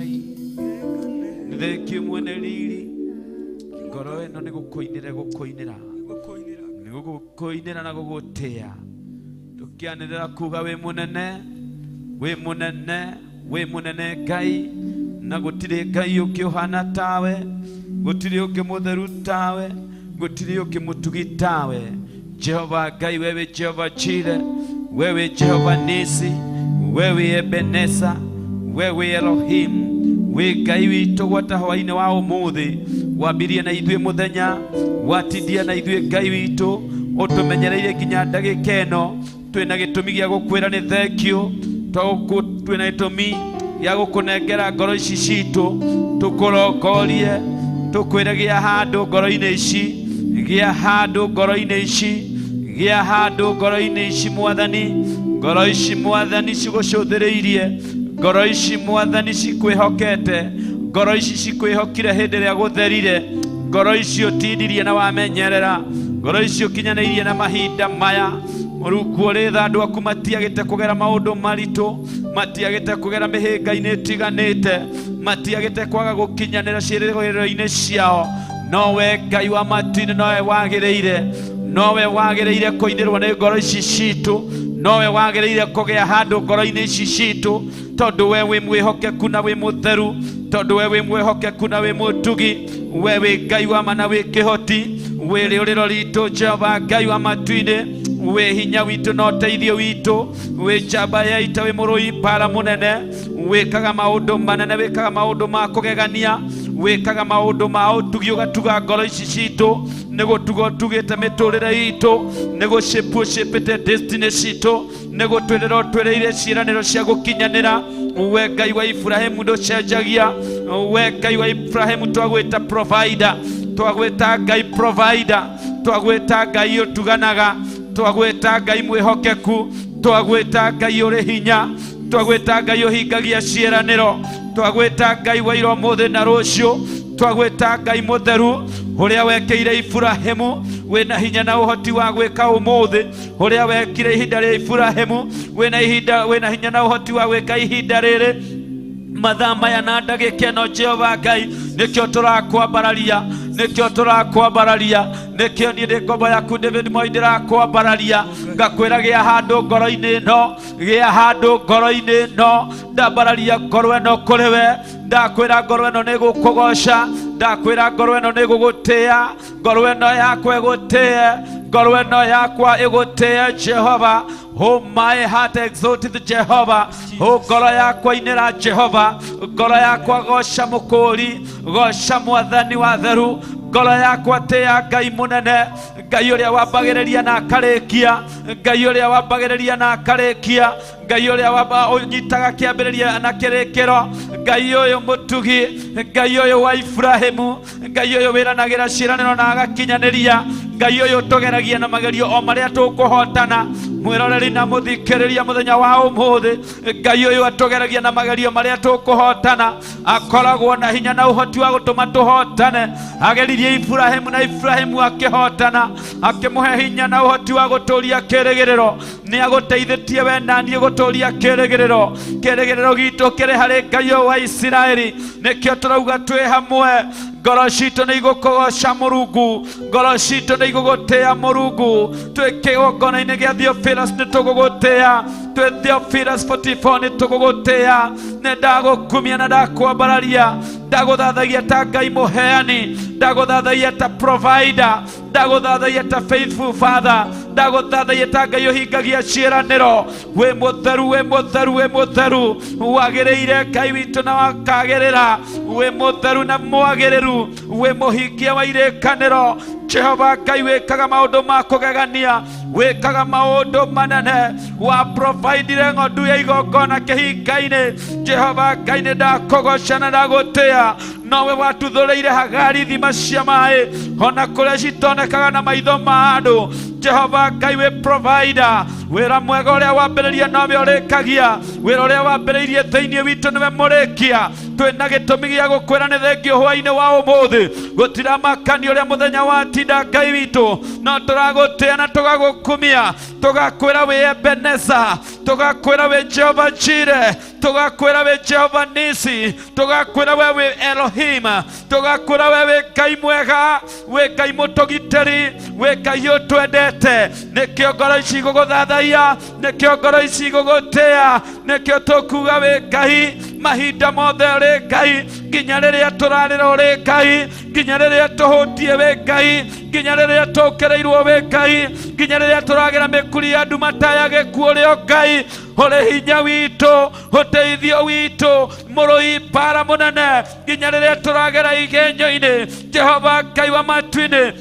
Ngai, nĩ thengiũ mwene riri. Ngoro ĩno nĩ gũkũinĩra gũkũinĩra, nĩ gũkũinĩra na gũgũtĩa, tũkĩanĩrĩra kuga wĩ mũnene, wĩ mũnene, wĩ mũnene Ngai, na gũtirĩ Ngai ũngĩ ũhana tawe, gũtirĩ ũngĩ mũtheru tawe, gũtirĩ ũngĩ mũtugi tawe. Jehova Ngai, wewe Jehova Jire, wewe Jehova Nisi, wewe Ebeneza, wewe Elohim, wĩ Ngai witũ gwata hwainĩ wa ũmũthĩ, wambirie na ithuĩ mũthenya, watindia na ithuĩ Ngai witũ, ũtũmenyereire nginya ndagĩka ĩno. Twĩna gĩtũmi gĩa gũkwĩra nĩ thengiũ, twĩna gĩtũmi gĩa gũkũnengera ngoro ici citũ, tũkũrongorie, tũkwĩre gĩa handũ ngoro-inĩ ici, gĩa handũ ngoro-inĩ ici, gĩa handũ ngoro-inĩ ici Mwathani, ngoro ici Mwathani cigũcũthĩrĩirie, ngoro ici Mwathani cikwĩhokete, ngoro ici cikwĩhokire hĩndĩ ĩrĩa gũtherire, ngoro ici ũtindirie na wamenyerera, ngoro ici ũkinyanĩirie na mahinda maya. Mũrungu ũrĩ tha, andũ aku matiagĩte kũgera maũndũ maritũ, matiagĩte kũgera mĩhĩnga-inĩ ĩtiganĩte, matiagĩte kwaga gũkinyanĩra ciĩrĩgĩrĩro-inĩ ciao, nowe Ngai wa matu-inĩ, nowe wagĩrĩire, nowe wagĩrĩire kũinĩrwo nĩ ngoro ici citũ, nowe wagĩrĩire kũgĩa handũ ngoro-inĩ ici citũ, tondũ we wĩ mwĩhokeku na wĩ mũtheru, tondũ we wĩ mwĩhokeku na wĩ mũtugi, we wĩ Ngai wa ma na wĩ kĩhoti, wĩ rĩũrĩro ritũ Jehova Ngai wa matu-inĩ, wĩ hinya witũ na ũteithio witũ, wĩ njamba ya ita, wĩ mũrũi mbara mũnene, wĩkaga maũndũ manene, wĩkaga maũndũ ma kũgegania, wĩkaga maũndũ ma ũtugi, ũgatuga ngoro ici citũ, nĩ gũtuga ũtugĩte mĩtũrĩre itũ, nĩ gũcĩpu ũcĩpĩte destiny citũ, nĩ gũtwĩrĩra ũtwĩrĩire ciĩranĩro cia gũkinyanĩra. We Ngai wa Ibrahimu ndũcenjagia, we Ngai wa Ibrahimu twagwĩta provider, twagwĩta Ngai provider, twagwĩta Ngai ũtuganaga, twagwĩta Ngai mwĩhokeku, twagwĩta Ngai ũrĩ hinya, twagwĩta Ngai ũhingagia ciĩranĩro, twagwĩta Ngai wa ira ũmũthĩ na rũciũ, twagwĩta Ngai mũtheru ũrĩa wekĩire Ibrahimu, wĩna hinya na ũhoti wa gwĩka ũmũthĩ, ũrĩa wekire ihinda rĩa Ibrahimu, wĩna ihinda, wĩna hinya na ũhoti wa gwĩka ihinda rĩrĩ, mathaa maya na ndagĩka ĩno. Jehova Ngai, nĩkĩo tũrakwambararia, nĩkĩo tũrakwambararia, nĩkĩo niĩ ndĩ ngombo yaku David Moi ndĩrakwambararia, ngakwĩra gĩa handũ ngoro-inĩ ĩno, gĩa handũ ngoro-inĩ ĩno, ndambararia ngoro ĩno kũrĩ we, ndakwĩra ngoro ĩno nĩ gũkũgoca, ndakwĩra ngoro ĩno nĩ gũgũtĩĩa, ngoro ĩno yakwa ĩgũtĩe, ngoro ĩno yakwa ĩgũtĩe Jehova. Oh, my heart exalted Jehovah. Oh, ngoro yakwa inĩra Jehova, ngoro yakwa goca mũkũri, goca mwathani wa theru, ngoro yakwa tĩĩa Ngai mũnene, Ngai ũrĩa wambagĩrĩria na akarĩkia, Ngai ũrĩa wambagĩrĩria na akarĩkia, Ngai ũrĩa ũnyitaga kĩambĩrĩria na kĩrĩkĩro, Ngai ũyũ mũtugi, Ngai ũyũ wa Ibrahimu, Ngai ũyũ wĩranagĩra ciĩranĩro na agakinyanĩria, Ngai ũyũ ũtũgeragia na magerio o marĩa tũkũhotana. Mwĩroreri na mũthikĩrĩria mũthenya wa ũmũthĩ, Ngai ũyũ atũgeragia na magerio marĩa tũkũhotana, akoragwo na hinya na ũhoti wa gũtũma tũhotane. Ageririe Ibrahimu na Ibrahimu akĩhotana, akĩmũhe hinya na ũhoti wa gũtũria kĩrĩgĩrĩro. Nĩ agũteithĩtie we na niĩ gũtũria kĩrĩgĩrĩro. Kĩrĩgĩrĩro gitũ kĩrĩ harĩ Ngai ũyũ wa Isiraeli, nĩkĩo tũrauga twĩ hamwe, ngoro citũ nĩ igũkũgoca Mũrungu, ngoro citũ nĩ igũgũtĩĩa Mũrungu. Twĩ kĩgongona-inĩ gĩa Theophilus nĩ tũgũgũtĩĩa, twĩ Theophilus 44 nĩ tũgũgũtĩĩa. Nĩ ndagũkumia na ndakwambararia, ndagũthathaia ta Ngai mũheani, ndagũthathaia ta provider, ndagũthathaia ta faithful father, ndagũthathaia ta Ngai ũhingagia ciĩranĩro. Wĩ mũtheru, wĩ mũtheru, wĩ mũtheru, wagĩrĩire Ngai witũ na wakagĩrĩra, wĩ mũtheru na mwagĩrĩru, wĩ mũhingia wa irĩkanĩro. Jehova Ngai wĩkaga maũndũ ma kũgegania, wĩkaga maũndũ manene, wa providire ng'ondu ya igongona kĩhinga-inĩ. Jehova Ngai nĩ ndakũgoca na ndagũtĩĩa, nowe watuthũrĩire Hagari ithima cia maĩ ona kũrĩa citonekaga na maitho ma andũ. Jehova Ngai wĩ provider. Wĩra mwega ũrĩa wambĩrĩria nowe ũrĩkagia, wĩra ũrĩa wambĩrĩirie thĩinĩ witũ nĩwe mũrĩkia. Twĩna gĩtũmi gĩa gũkwĩra nĩ thengio hwainĩ wa ũmũthĩ, gũtiramakani ũrĩa mũthenya watinda Ngai witũ, no tũragũtĩa na tũgagũkumia, tũgakwĩra wĩ Ebeneza, tũgakwĩra wĩ Jehova Jire, tũgakwĩra wĩ Jehova Nisi, tũgakwĩra we wĩ Elohim, tũgakwĩra we wĩ Ngai mwega, wĩ Ngai mũtũgitĩri, wĩ Ngai ũtwendete. Nĩkĩo ngoro ici igũgũthathaiya, nĩkĩo ngoro ici igũgũtĩa, nĩkĩo tũkuga wĩ Ngai mahinda mothe ũrĩ Ngai, nginya rĩrĩa tũrarĩra ũrĩ Ngai, nginya rĩrĩa tũhũtiĩ wĩ Ngai, nginya rĩrĩa tũkĩrĩirwo wĩ Ngai, nginya rĩrĩa tũragera mĩkuri ya nduma ta ya gĩkuũ ũrĩ o Ngai, ũrĩ hinya witũ, ũteithio witũ, mũrũi mbara mũnene, nginya rĩrĩa tũragera igenyo-inĩ. Jehova Ngai wa matu-inĩ,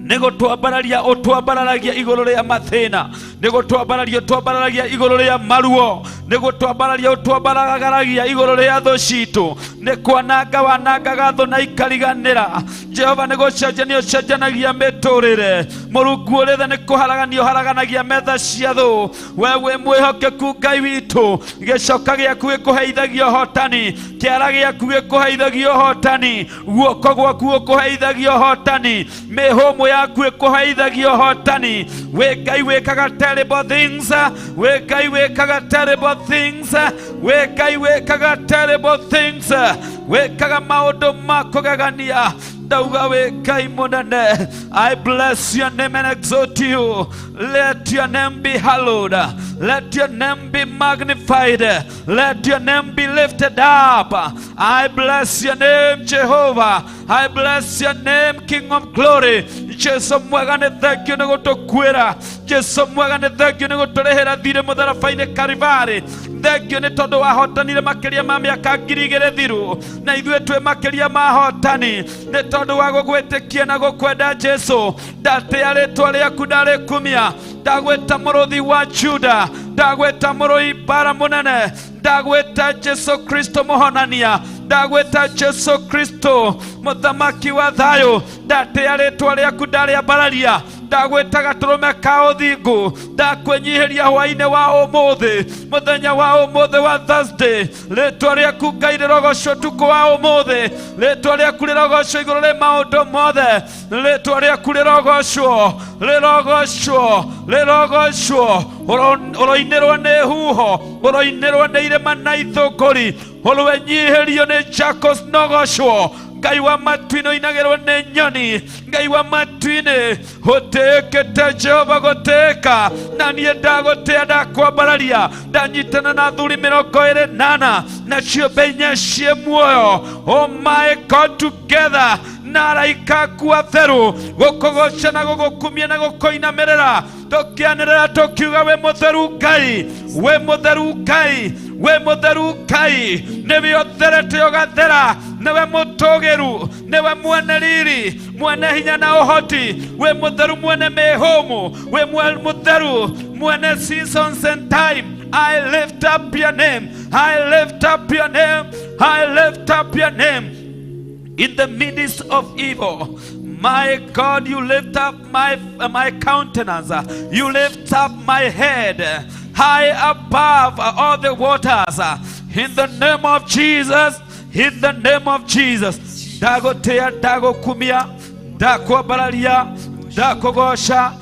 nĩ gũtwambararia ũtwambararagia igũrũ rĩa mathĩna, nĩ gũtwambararia ũtwambararagia igũrũ rĩa maruo, nĩ gũtwambararia ũtwambararagia igũrũ rĩa thũ citũ, nĩ kwananga wanangaga thũ na ikariganĩra. Jehova nĩ gũcenjania ũcenjanagia mĩtũrĩre, Mũrungu ũrĩ tha nĩ kũharagania ũharaganagia metha cia thũ. We wĩ mwĩhokeku Ngai witũ, gĩcoka gĩaku gĩkũheithagia ũhotani, kĩara gĩaku gĩkũheithagia ũhotani, guoko gwaku gũkũheithagia ũhotani, mĩhũmũ yaku ĩkũheithagia ũhotani. Wĩ Ngai wĩkaga terrible things, wĩ Ngai wĩkaga terrible things, wĩ Ngai wĩkaga terrible things, wĩkaga maũndũ ma kũgegania. Ndauga wĩ Ngai mũnene. I bless your name and exalt you. Let your name be hallowed, let your name be magnified, let your name be lifted up. I bless your name, Jehovah. I bless your name, King of glory. Jesu mwega nĩ thengio nĩ gũtũkuĩra, Jesu mwega nĩ thengio nĩ gũtũrĩhĩra thirĩ mũtharaba-inĩ Kalivari. Thengio nĩ tondũ wahotanire makĩria ma mĩaka 2000 thiru, na ithuĩ twĩ makĩria ma hotani nĩ tondũ wa gũgwĩtĩkia na gũkwenda. Jesu, ndatĩa rĩtwa rĩaku, ndarĩkumia, ndagwĩta mũrũthi wa Juda, ndagwĩta mũrũi mbara mũnene, ndagwĩta Jesu Kristo mũhonania, ndagwĩta Jesu Kristo mũthamaki wa thayũ. Ndatĩa rĩtwa rĩaku, ndarĩambararia, ndagwĩta gatũrũme ka ũthingu. Ndakwĩnyihĩria hwainĩ wa ũmũthĩ, mũthenya wa ũmũthĩ wa Thursday. Rĩtwa rĩaku Ngai rĩrogocwo ũtukũ wa ũmũthĩ, rĩtwa rĩaku rĩrogocwo igũrũ rĩ maũndũ mothe, rĩtwa rĩaku rĩrogocwo, rĩrogocwo, rĩrogocwo. Ũroinĩrwo nĩ huho, ũroinĩrwo nĩ irĩma na ithũngũri, ũrwenyihĩrio nĩ Jacobs nogocwo. Ngai wa matu-inĩ ũinagĩrwo nĩ nyoni, Ngai wa matu-inĩ ũtĩĩkĩte Jehova gũtĩĩka, na niĩ ndagũtĩa, ndakwambararia, ndanyitana na athuri 24 na ciũmbe inya ciĩ muoyo. Oh my God, together na araika aku atheru, gũkũgoca na gũgũkumia na gũkũinamĩrĩra, tũkĩanĩrĩra tũkiuga wĩ mũtheru Ngai, wĩ mũtheru Ngai, wĩ mũtheru Ngai. Nĩwe ũtherete ũgathera, nĩwe mũtũgĩru, nĩwe mwene riri, mwene hinya na ũhoti. Wĩ mũtheru mwene mĩhũmũ, wĩ mũtheru mwene seasons and time. I lift up your name, I lift up your name, I lift up your name in the midst of evil. My God, you lift up my countenance. You lift up my head high above all the waters. In the name of Jesus, in the name of Jesus. Ndagũtĩa, ndagũkumia, ndakwambararia, ndakũgoca.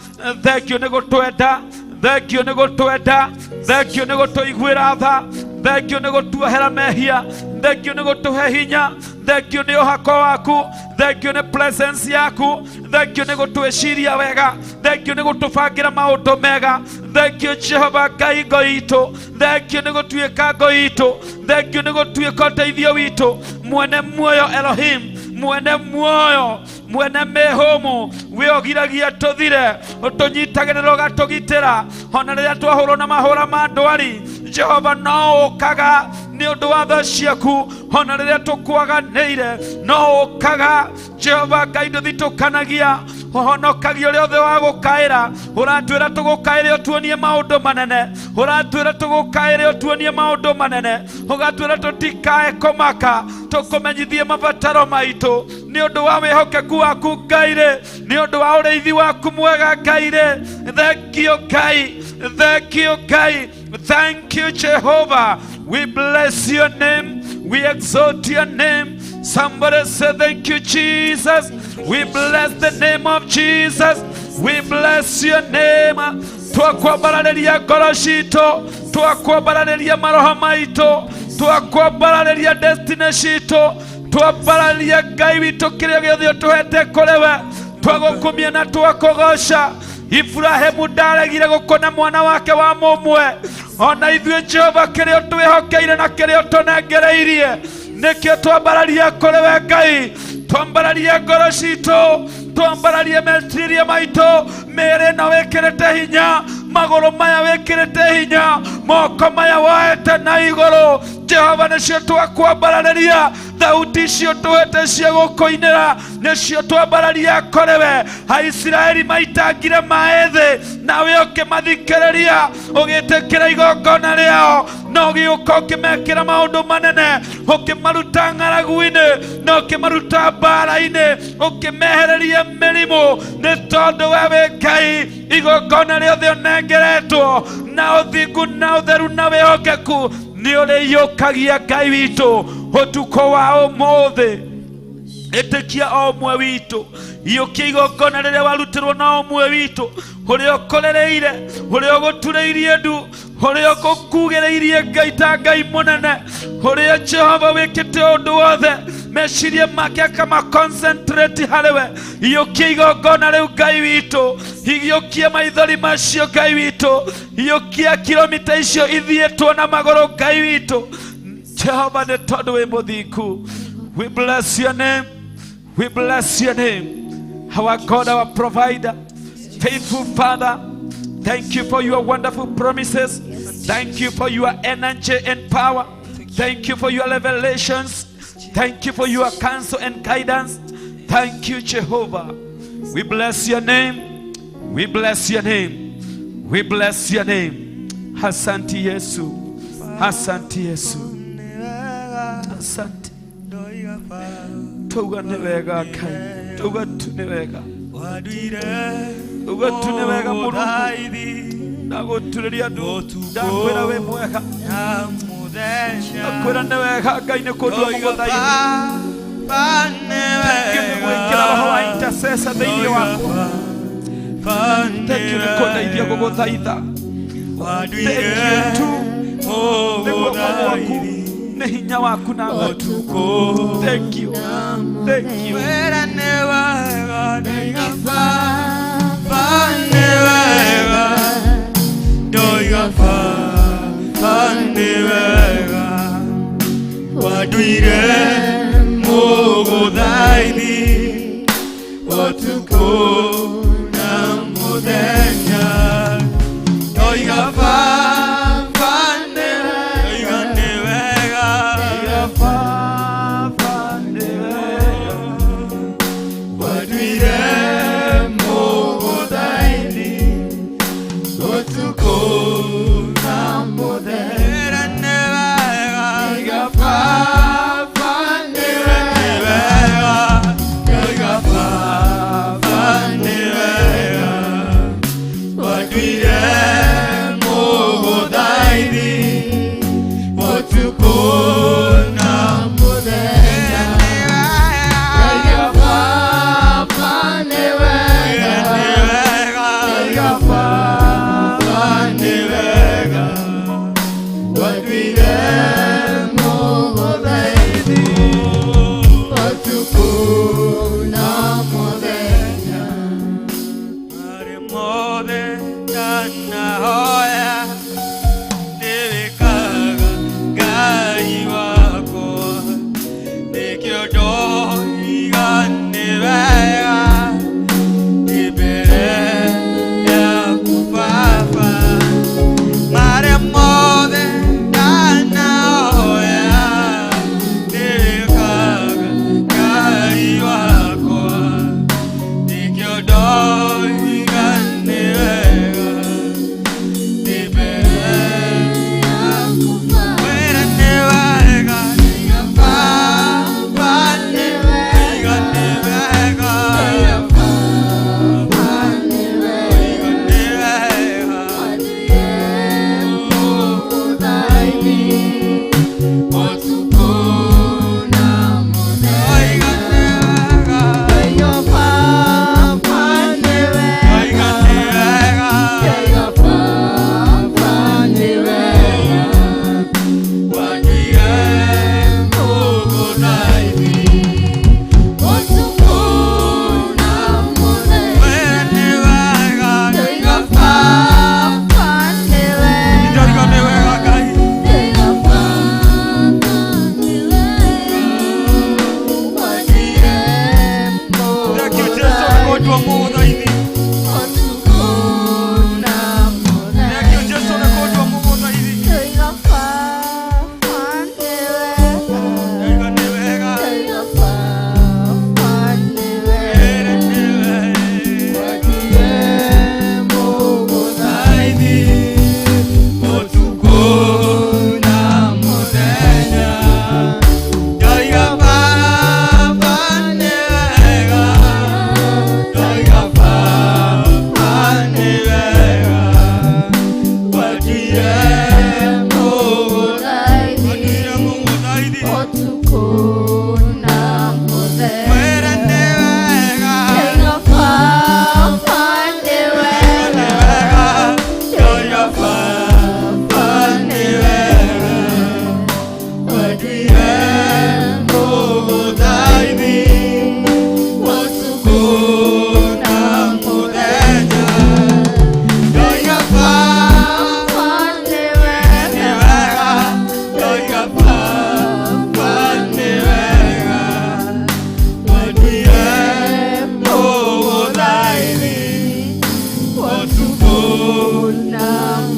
Thengio nĩ gũtwenda, thengio nĩ gũtwenda, thengio nĩ gũtũiguĩra tha, thengio nĩ gũtuohera mehia, thengio nĩ gũtũhe hinya, thengio nĩ ũhako waku, thengio nĩ presence yaku, thengio nĩ gũtwĩciria wega, thengio nĩ gũtũbangĩra maũndũ mega. Thengio Jehova Ngai ngo itũ, thengio nĩ gũtuĩka ngo itũ, thengio nĩ gũtuĩka ũteithio witũ, mwene muoyo Elohim, mwene muoyo, mwene mĩhũmũ, wĩ ũgiragia tũthire, ũtũnyitagĩrĩra ũgatũgitĩra ona rĩrĩa twahũrwo na mahũra ma ndwari. Jehova no ũkaga nĩ ũndũ wa tha ciaku, ona rĩrĩa tũkwaganĩire no ũkaga. Jehova Ngai ndũthitũkanagia, Ũhonokagia ũrĩa othe wa gũkaĩra. Ũratwĩra tũgũkaĩre ũtuonie maũndũ manene. Ũratwĩra tũgũkaĩre ũtuonie maũndũ manene. Ũgatwĩra tũtikae kũmaka, tũkũmenyithie mabataro maitũ. Nĩ ũndũ wa wĩhokeku waku Ngai rĩ, nĩ ũndũ wa ũrĩithi waku mwega Ngai rĩ. Thank you Ngai, thank you Ngai, thank you Jehovah. We bless your name, we exalt your name. Somebody say thank you Jesus. We bless the name of Jesus. We bless your name. Twakwambararĩria ngoro citũ, twakwambararĩria maroho maitũ, twakwambararĩria destiny citũ, twambararia Ngai witũ kĩrĩa gĩothe ũtũhete kũrĩ we, twagũkumia na twakũgoca. Iburahĩmu ndaregire gũkũna mwana wake wa mũmwe. Ona ithuĩ Jehova kĩrĩa ũtwĩhokeire na kĩrĩa ũtũnengereirie nĩkĩo twambararia kũrĩ we Ngai. Twambararie ngoro citũ, twambararie meciria maitũ, mĩĩrĩ ĩno wĩkĩrĩte hinya, magũrũ maya wĩkĩrĩte hinya, moko maya woete na igũrũ. Jehova nĩcio twakwambararĩria, thauti icio tũhete cia gũkũinĩra nĩcio twambararia kũrĩ we. Aisiraeli maitangire maĩ thĩ, nawe ũkĩmathikĩrĩria, ũgĩtĩkĩra igongona rĩao, na ũgĩũka ũkĩmekĩra maũndũ manene, ũkĩmaruta ng'aragu-inĩ na ũkĩmaruta mbara-inĩ, ũkĩmehereria mĩrimũ. Nĩ tondũ we wĩ Ngai, igongona rĩothe ũnengeretwo na ũthingu na ũtheru na wĩhokeku nĩ ũrĩiyũkagia Ngai witũ ũtukũ wa ũmũthĩ. Ĩtĩkia o ũmwe witũ, iyũkia igongona rĩrĩa warutirwo na ũmwe witũ, ũrĩa ũkũrĩrĩire, ũrĩa ũgũturĩirie ndu, ũrĩa ũgũkugĩrĩirie Ngai ta Ngai mũnene, ũrĩa Jehova wĩkĩte ũndũ wothe, meciria make akama concentrate harĩ we. Iyũkia igongona rĩu Ngai witũ, iyũkia maithori macio Ngai witũ, iyũkia kilomita icio ithiĩtwo na magũrũ Ngai witũ. Jehova nĩ tondũ wĩ mũthingu. We bless your name. We bless your name. Our God, our provider, faithful Father, thank you for your wonderful promises. Thank you for your energy and power. Thank you for your revelations. Thank you for your counsel and guidance. Thank you, Jehovah. We bless your name. We bless your name. We bless your name. Asante Yesu. Asante Yesu. Asante. Tuga nĩ wega Ngai. Tuga tu nĩ wega. Tuga tu nĩ wega Mũrungu. Ndagũturĩria ndu. Ndakwĩra wĩ mwega. Ndakwĩra nĩ wega Ngai nĩ kũndua mũgũthaini. Thank you nĩ gwĩkĩra roho wa intercessor thĩinĩ wakwa. Thank you nĩ kũndeithia gũgũthaitha. Thank you tu nĩ guoko gwaku, nĩ hinya waku na tha. Thank you. Thank you. Waduire mũgũthaithi ũtukũ na mũthenya, ndoiga Baba nĩ ndoiga nĩ wega, Baba nĩ wega. Waduire mũgũthaithi ũtukũ na mũthenya, nĩ wega, ndoiga Baba nĩ wega, ndoiga Baba nĩ wega, waduire mũgũthaithi ũtukũ na mũthenya, ndoiga Baba nĩ wega, ndoiga Baba nĩ wega, waduire mũgũthaithi ũtukũ na mũthenya. Marĩ mothe ndanahoya nĩwĩkaga Ngai wakwa, nĩkĩo ndoiga nĩ wega ndĩ mbere yaku Baba. Marĩ mothe ndanahoya nĩwĩkaga Ngai wakwa, nĩkĩo. kũndua mũgũthaithi. Ũtukũ na mũthenya. Thengiũ Jesũ nĩ kũndua mũgũthaithi. Ndoiga Baba nĩ wega. Ndoiga nĩ wega. Ndoiga Baba nĩ wega. Ĩrĩ nĩ wega. Mũgũthaithi ũtukũ na mũthenya. Ndoiga Baba nĩ wega. Ndoiga Baba nĩ wega. Watuire Mũgũthaithi. mũgũthaithi. Ũtukũ na mũthenya. Mwĩre nĩ wega. Ndoiga Baba nĩ wega. Ndoiga Baba nĩ wega. Watuire mũgũthaithi ũtukũ na mũthenya. Ndoiga Baba Baba nĩ wega. nĩ wega. Ndoiga Baba nĩ wega. Watuire mũgũthaithi ũtukũ Na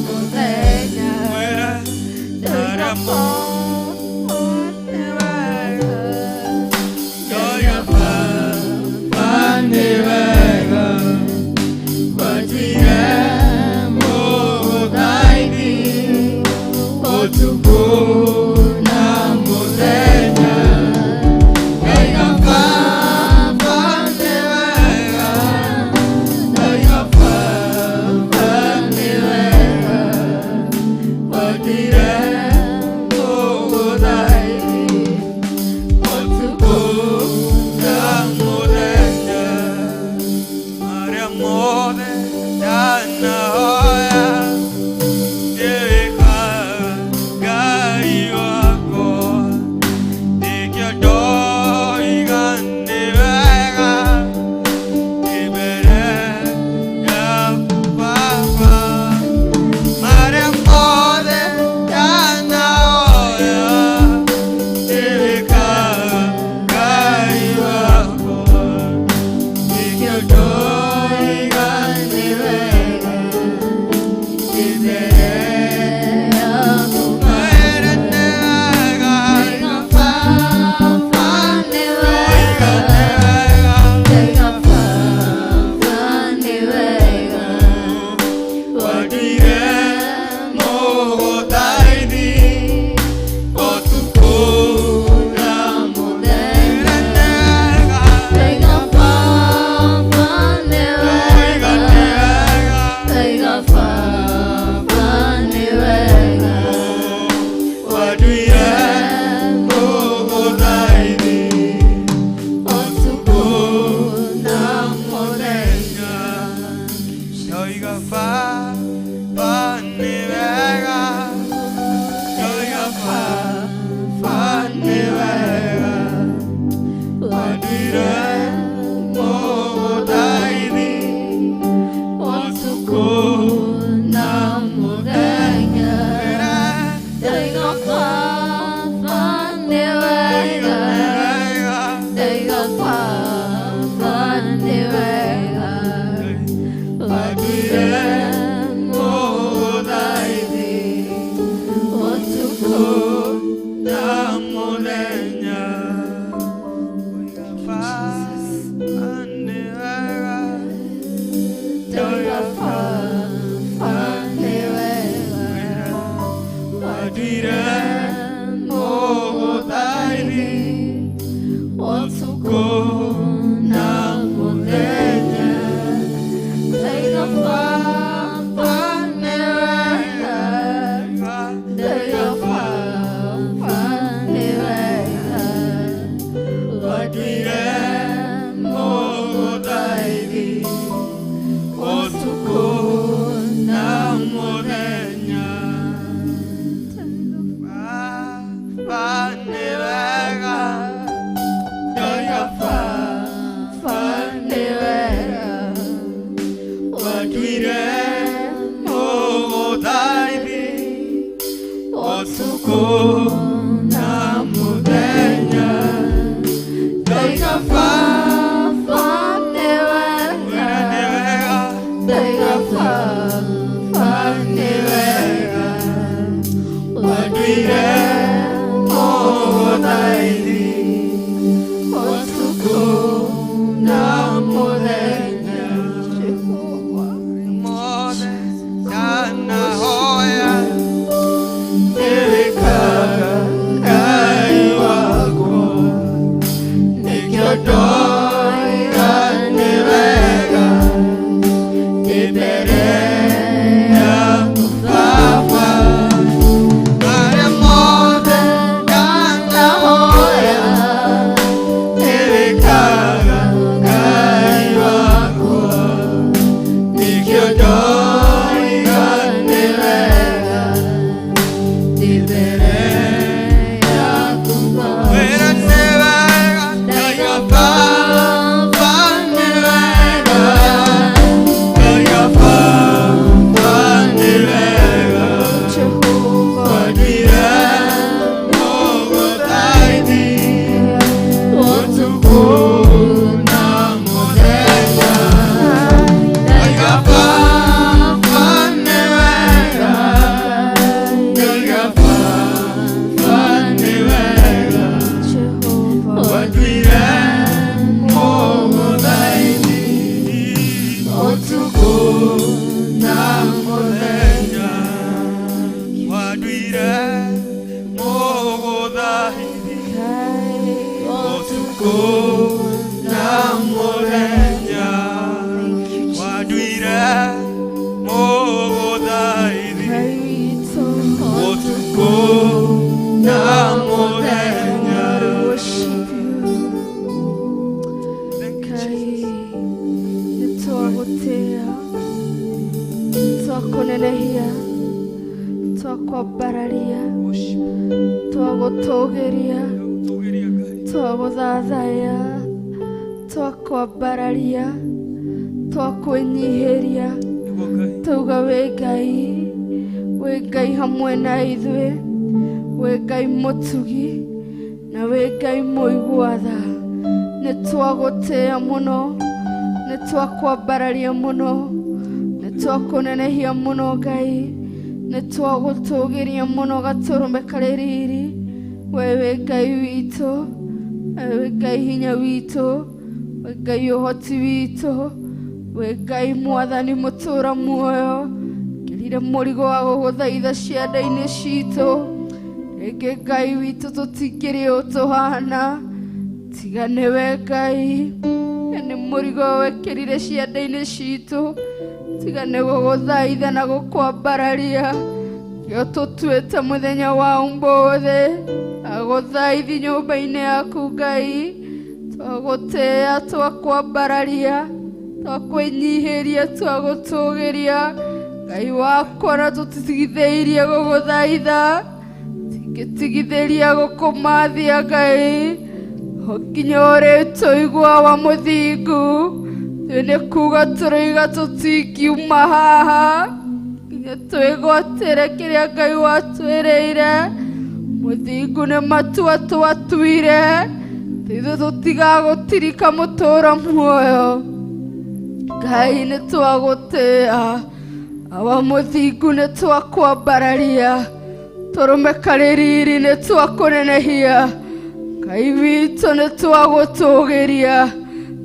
mũthenya. mwĩre Ndoiga Baba nĩ wega. Ndoiga Baba nĩ wega. Watuire mũgũthaithi ũtukũ na mũthenya. Ndoiga Baba nĩ wega. Ndoiga Baba nĩ wega. Watuire mũgũthaithi ũtukũ na mũthenya. Marĩa mothe ndanahoya nĩwĩkaga Ngai wakwa. Nĩkĩo ndoiga nĩ wega ndĩ mbere yaku Baba. Marĩa mothe ndanahoya nĩwĩkaga Ngai wakwa. Nĩkĩo ndoiga nĩ wega ndĩ mbere yaku. Mwĩre nĩ wega. Baba nĩ Ndoiga wega. nĩ wega. Ndoiga Baba nĩ wega. Watuire mũgũthaithi ũtukũ na Mũthenya. mũthenya. Ndoiga Baba nĩ Ndoiga wega. nĩ wega. Ndoiga Baba nĩ wega. Watuire mũgũthaithi Ũtukũ na mũthenya. Ndoiga Baba nĩ wega. Ndoiga Baba nĩ wega. Watuire mũgũthaithi Ũtukũ na mũthenya. Ndoiga Baba nĩ wega. Ndoiga Baba nĩ wega. Watuire mũgũthaithi ũtukũ na mũthenya. Baba nĩ wega. Ndoiga Baba nĩ wega. Watuire mũgũthaithi Ũtukũ na mũthenya. Ndoiga Baba nĩ wega. Ndoiga Baba nĩ wega. Watuire mũgũthaithi ũtukũ na mũthenya. Baba nĩ wega. Ndoiga Baba Nĩ wega. Watuire mũgũthaithi ũtukũ na mũthenya. Ndoiga Ũtukũ na mũthenya wanduire mũgũthaithi. Ngai witũ, Ũtukũ na mũthenya. Lord, we worship you. Thank you, Ngai, Jesus. nĩ twagũtĩĩa, twakũnenehia, twakwambararia, Worship. twagũtũgĩria, Tũgĩria Ngai. twagũthathaya, twakwambararia, twakwĩnyihĩria. Nĩguo Ngai. Tauga wĩ Ngai, wĩ Ngai hamwe na ithuĩ, wĩ Ngai mũtugi na wĩ Ngai mũigua tha. Nĩ twagũtĩĩa mũno, nĩ twakwambararia mũno, nĩ twakũnenehia mũno Ngai, nĩ twagũtũgĩria mũno gatũrũme karĩ riri. We wĩ Ngai witũ, we wĩ Ngai hinya witũ, wĩ Ngai ũhoti witũ, wĩ Ngai mwathani mũtũra muoyo. Ngĩrire mũrigo wa gũgũthaitha cianda-inĩ citũ. Rĩngĩ Ngai witũ tũtingĩrĩ ũũ tũhana, tiga nĩwe Ngai. Nĩ mũrigo wekĩrire cianda-inĩ citũ, tiga nĩ gũgũthaitha na gũkwambararia. Kĩo tũtuĩte mũthenya wa ũmũthĩ, agũthaithi nyũmba-inĩ yaku Ngai. Twagũtĩĩa, twakwambararia, twakwĩnyihĩria, twagũtũgĩria. Ngai wakwa na tũtigithĩirie gũgũthaitha, tingĩtigithĩria gũkũmathia Ngai. O nginya ũrĩtũigua wa mũthingu, twĩ nĩ kuga tũroiga tũtingiuma haha nginya twĩgwatĩre kĩrĩa Ngai watwĩrĩire. Mũthingu nĩ matua twatuire, ithuĩ tũtigagũtirika mũtũũro muoyo. Ngai nĩ twagũtĩĩa, awa mũthingu nĩ twakwambararia, tũrũme karĩ riri nĩ twakũnenehia. Ngai witũ nĩ twagũtũgĩria,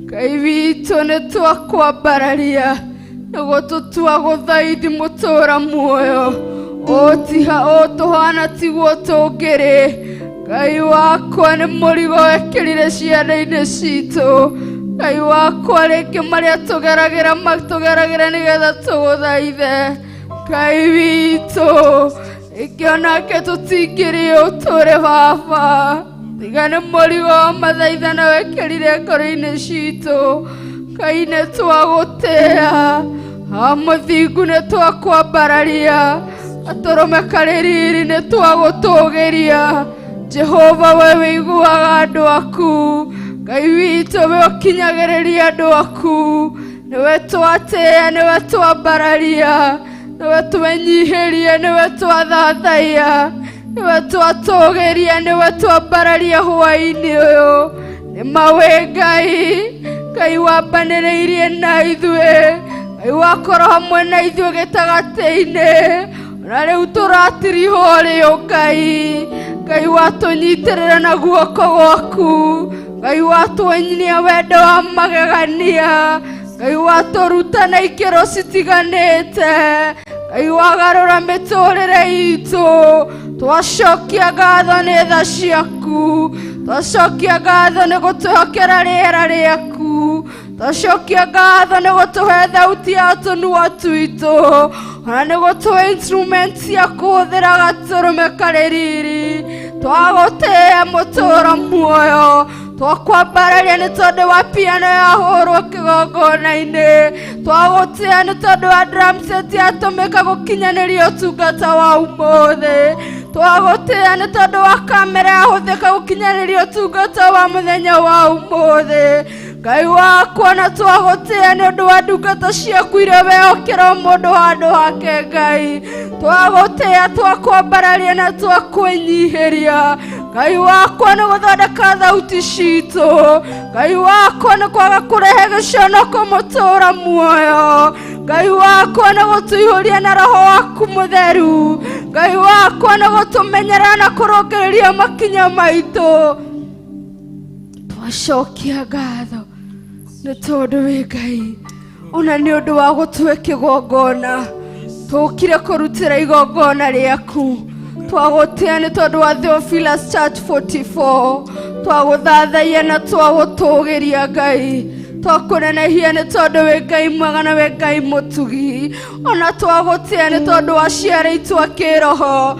Ngai witũ nĩ twakwambararia, nĩguo tũtua gũthaithi mũtũũra muoyo. Ũtiha ũtũhana tiguo tũngĩrĩ. Ngai wakwa nĩ mũrigo wekĩrire ciana-inĩ citũ. Ngai wakwa rĩngĩ marĩa tũgeragĩra matũgeragĩra nĩgetha tũgũthaithe. Ngai witũ, rĩngĩ onake tũtingĩrĩ ũtũre baba. Tiga nĩ mũrigo wa mathaithana wekĩrire ngoro-inĩ citũ. Ngai nĩ twagũtĩĩa, ha mũthingu nĩ twakwambararia, atũrũme karĩ riri nĩ twagũtũgĩria. Jehova we wĩiguaga andũ aku, Ngai witũ we ũkinyagĩrĩria andũ aku. Nĩwe twatĩĩa, nĩwe twambararia, nĩwe twenyihĩria, nĩwe twathathaiya, nĩwe twatũgĩria, nĩwe twambararia hwaĩ-inĩ ũyũ. Nĩ ma wĩ Ngai, Ngai wambanĩrĩirie na ithuĩ, Ngai wakorwo hamwe na ithuĩ gĩtagatĩ-inĩ. Ona rĩu tũratirihwo rĩo Ngai, Ngai watũnyitĩrĩra na guoko gwaku, Ngai watwonia wendo wa magegania, Ngai watũruta na ikĩro citiganĩte, Ngai wagarũra mĩtũrĩre itũ. Twacokia ngatho nĩ tha ciaku, twacokia ngatho nĩ gũtwĩhokera rĩera rĩaku, twacokia ngatho nĩ gũtũhe thauti ya tũnua twitũ, ona nĩ gũtũhe instrument cia kũhũthĩra gatũrũme karĩ riri. Twagũtĩĩa mũtũũro muoyo, twakwambararia nĩ tondũ wa piano yahũrwo kĩgongona-inĩ, twagũtĩĩa nĩ tondũ wa drum set yatũmĩka gũkinyanĩria ũtungata wa ũmũthĩ, twagũtĩĩa nĩ tondũ wa kamera yahũthĩka gũkinyanĩria ũtungata wa mũthenya wa ũmũthĩ. Ngai wakwa na twagũtĩĩa nĩ ũndũ wa ndungata ciaku iria wehokera o mũndũ handũ hake. Ngai twagũtĩĩa, twakwambararia na twakwĩnyihĩria. Ngai wakwa nĩ gũthondeka thauti citũ, Ngai wakwa nĩ kwaga kũrehe gĩconoko mũtũũra muoyo, Ngai wakwa nĩ gũtũihũria na roho waku mũtheru, Ngai wakwa nĩ gũtũmenyerera na kũrũngĩrĩria makinya maitũ. Twacokia ngatho nĩ tondũ wĩ Ngai, ona nĩ ũndũ wa gũtue kĩgongona tũkire kũrutĩra igongona rĩaku. Twagũtĩa nĩ tondũ wa Theophilus Church 44. Twagũthathaia na twagũtũgĩria Ngai. Twakũnenehia nĩ tondũ wĩ Ngai mwega na wĩ Ngai mũtugi. Ona twagũtĩa nĩ tondũ wa aciari aitũ a kĩroho,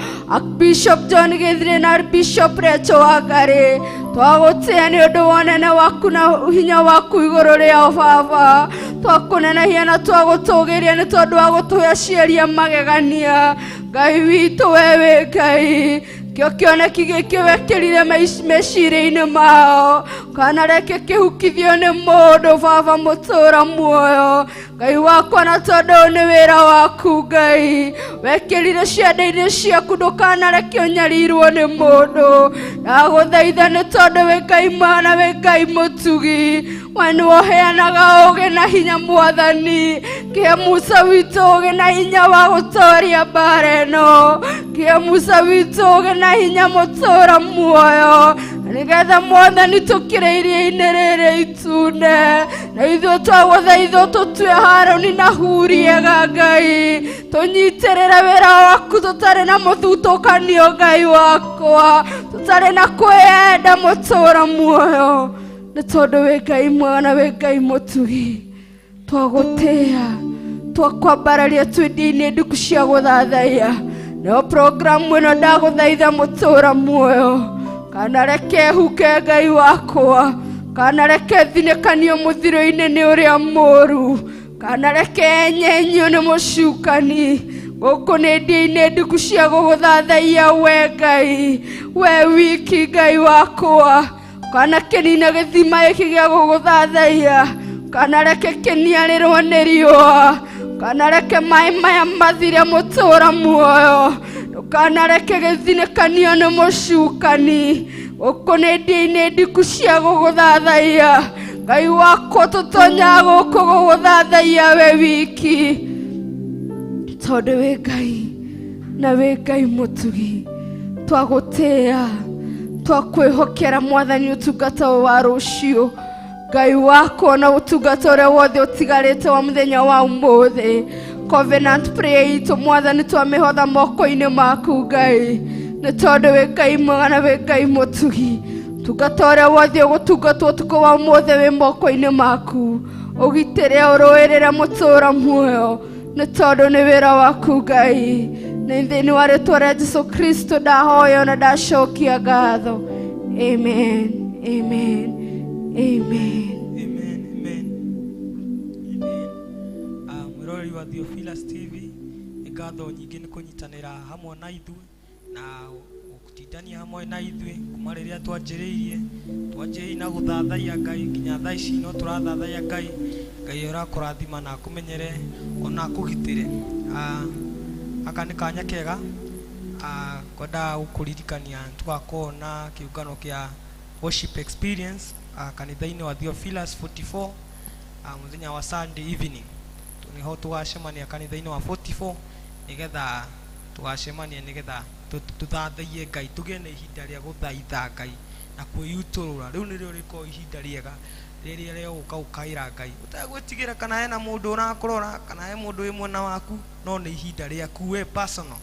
Bishop John Gĩthire na Bishop Rachel Wangari. Twagũtĩa nĩ ũndũ wa ũnene waku na hinya waku igũrũ rĩao Baba. Twakũnenehia na twagũtũgĩria nĩ tondũ wa gũtũhe aciari a magegania. Ngai witũ we wĩ Ngai. Kĩo kĩoneki gĩkĩ wekĩrire meciria-inĩ mao, kana reke kĩhukithio nĩ mũndũ Baba mũtũra muoyo. Ngai wakwa, na tondũ ũyũ nĩ wĩra waku Ngai wekĩrire ciande-inĩ ciaku, ndũkanareke ũnyarirwo nĩ mũndũ. Ndagũthaitha nĩ tondũ wĩ Ngai mwega na wĩ Ngai mũtugi, we nĩwe ũheanaga ũũgĩ na hinya. Mwathani, kĩhe Musa witũ ũũgĩ na hinya wa gũtoria mbara ĩno. Kĩhe Musa witũ ũũgĩ na hinya mũtũra muoyo, nĩgetha Mwathani tũkĩre iria-inĩ rĩrĩ itune. Na ithuĩ twagũthaitha tũtue Harũni na Huri ega Ngai, tũnyitĩrĩre wĩra waku tũtarĩ na mũthutũkanio Ngai wakwa, tũtarĩ na kwĩyenda mũtũra muoyo, nĩ tondũ wĩ Ngai mwega na wĩ Ngai mũtugi. Twagũtĩa, twakwambararia twĩ nduku cia gũthathaiya nayo programu ĩno. Ndagũthaitha mũtũra muoyo, kana reke huke Ngai wakwa, kana reke thinĩkanio mũthiro-inĩ nĩ ũrĩa mũũru, kana reke enyenyio nĩ mũcukani. Gũkũ nĩ ndĩ-inĩ nduku cia gũgũthathaiya we Ngai, we wiki Ngai wakwa. Kana kĩnina gĩthima gĩkĩ gĩa gũgũthathaiya, kana reke kĩniarĩrwo nĩ riũa, kana reke maĩ maya mathire mũtũra muoyo, ndũkanareke gĩthinĩkanio nĩ mũcukani. Gũkũ nĩ ndĩ-inĩ ndiku cia gũgũthathaiya Ngai wakwa, tũtonyaga gũkũ gũgũthathaiya we wiki, tondũ wĩ Ngai na wĩ Ngai mũtugi. Twagũtĩa, twakwĩhokera Mwathani ũtungata ũyũ wa rũciũ Ngai wakwa, na ũtungata ũrĩa wothe ũtigarĩte wa mũthenya wa ũmũthĩ. Covenant prayer itũ Mwathani twamĩhotha moko-inĩ maku Ngai, nĩ tondũ wĩ Ngai mwega na wĩ Ngai mũtugi. Tungata ũrĩa wothe ũgũtungatwo ũtukũ wa ũmũthĩ wĩ moko-inĩ maku, ũgitĩre, ũrũĩrĩre mũtũra muoyo, nĩ tondũ nĩ wĩra waku Ngai. Nĩ thĩinĩ wa rĩtwa rĩa Jesu Kristo ndahoya na ndacokia ngatho. Amen, amen, amen. Amen, amen, amen. Ah, mwĩroreri wa Theophilus TV, nĩ ngatho nyingĩ nĩ kũnyitanĩra hamwe na ithuĩ na gũtindania hamwe na ithuĩ kuma rĩrĩa twanjĩrĩirie na gũthathaiya Ngai nginya thaa ici no tũrathathaiya Ngai. Ngai ũrakũrathima na akũmenyere ona akũgitĩre. Ah, aka nĩ kanya kega. Ah, ngwendaga gũkũririkania tũgakorwo na kĩũngano kĩa worship experience, ah, kanitha-inĩ wa Theophilus 44, ah, mũthenya wa Sunday evening nĩho tũgacemania kanitha-inĩ wa 44, nĩgetha tũgacemania nĩgetha tũthathaiye Ngai, tũgĩe na ihinda rĩa gũthaitha Ngai na kwĩyutũrũra. Rĩu nĩrĩo rĩkoragwo ihinda rĩega rĩrĩa rĩa gũka gũkaĩra Ngai ũtegwĩtigĩra kana hena mũndũ ũrakũrora kana he mũndũ wĩ mwena waku, no nĩ ihinda rĩaku we personal.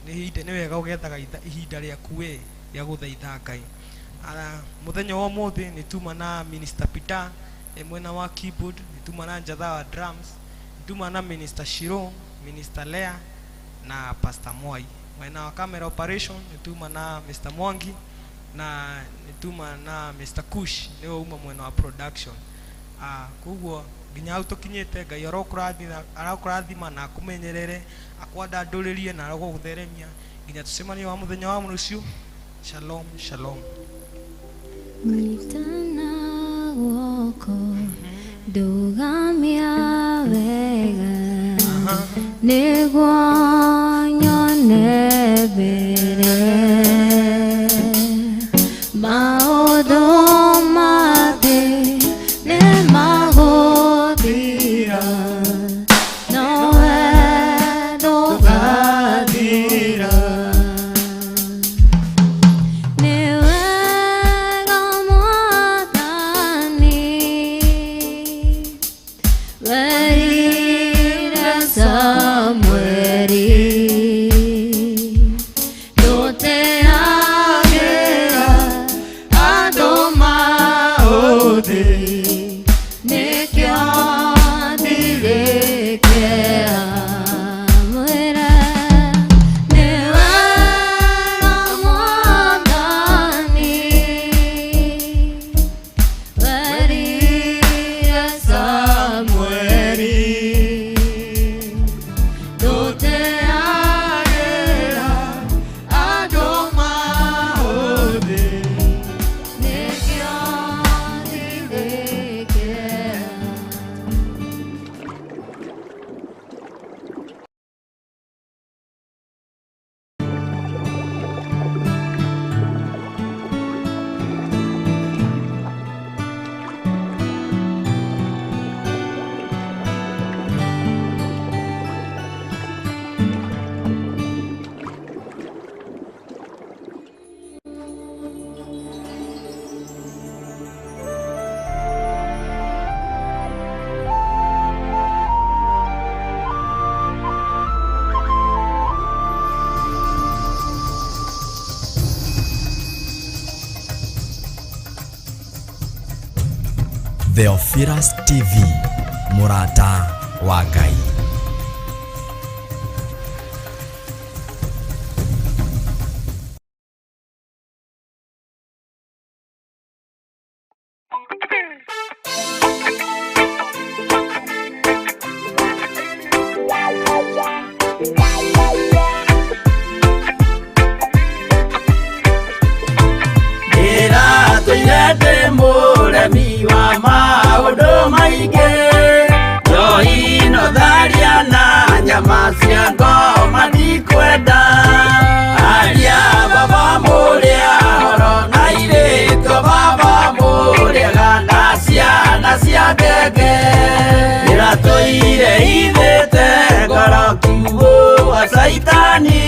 Nĩ ihinda nĩ wega ũgethaga ihinda rĩaku we rĩa gũthaitha Ngai. Ara, mũthenya wa ũmũthĩ nĩ tuma na Minister Peter e mwena wa keyboard, nĩ tuma na Njatha wa drums, nĩ tuma na Minister Shiro, Minister Lea na Pastor Mwai. Mwena wa camera operation nĩ tuma na Mr Mwangi na nĩ tuma na Mr Kush, nĩwe uma mwena wa production. Ah, koguo nginya hau tũkinyĩte, Ngai arokũrathima na akũmenyerere, akwandandũrĩrie na arogũtheremia nginya tũcemanie wa mũthenya wa rũciũ. Shalom, shalom. Nyitana guoko, ndũgamia wega, nĩguo nyone mbere. Maũndũ ma thĩ nĩ magũthira, nowe ndũgathira. Nĩ wega Mwathani, werire Samueli. thĩ nĩkĩo ndirĩkea mwĩre nĩwe na Mwathani werire Samueli ndũteagĩra andũ maũthĩ nĩkĩo ndirĩkea. Theophilus TV, mũrata wa Ngai. Ndĩratũire ndĩ mũremi wa maũndũ maingĩ njohi no tharia na nyama cia ngoma ndikwenda aria baba mũrĩa horo na irĩtwo baba mũrĩega na ciana cia ngenge ndĩratũire ithĩte ngoro kiugũ wa caitani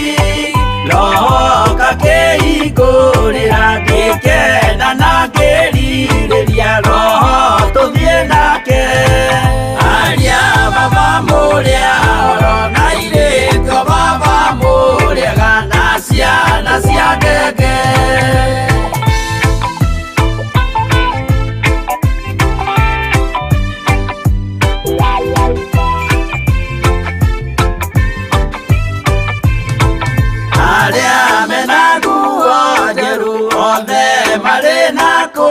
roho kakĩhingũrĩra ngĩkena na ngĩrirĩria roho tũthiĩ nake aria baba mũrĩa horo na irĩtwo baba mũrĩega na ciana cia ngenge. Arĩa mena nguo njerũ othe marĩ nakũ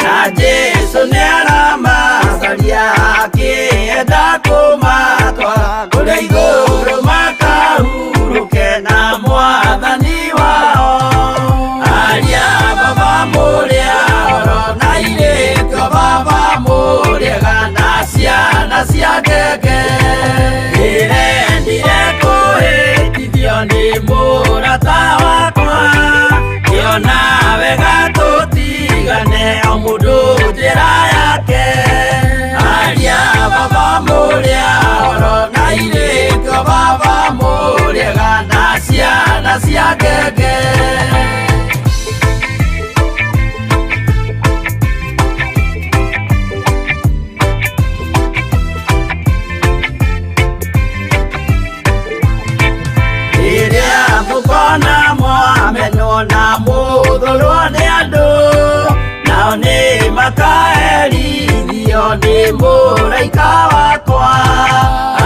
na Jesũ nĩaramacaria akĩenda kũmatwara kũrĩa igũrũ makahurũke na mwathani wao aria baba mũrĩa horo na irĩtwo baba mũrĩega na ciana cia ngenge ndĩrendire kũhĩtithio nĩ mũrata wakwa ngĩona wega tũtigane o mũndũ njĩra yake aria baba mũrĩa horo na irĩtwo baba mũrĩega na ciana cia ngenge. Rĩrĩa mũkona mwamenwo na mũthũrwo nĩ andũ nao nĩ makaherithio nĩ mũraika wakwa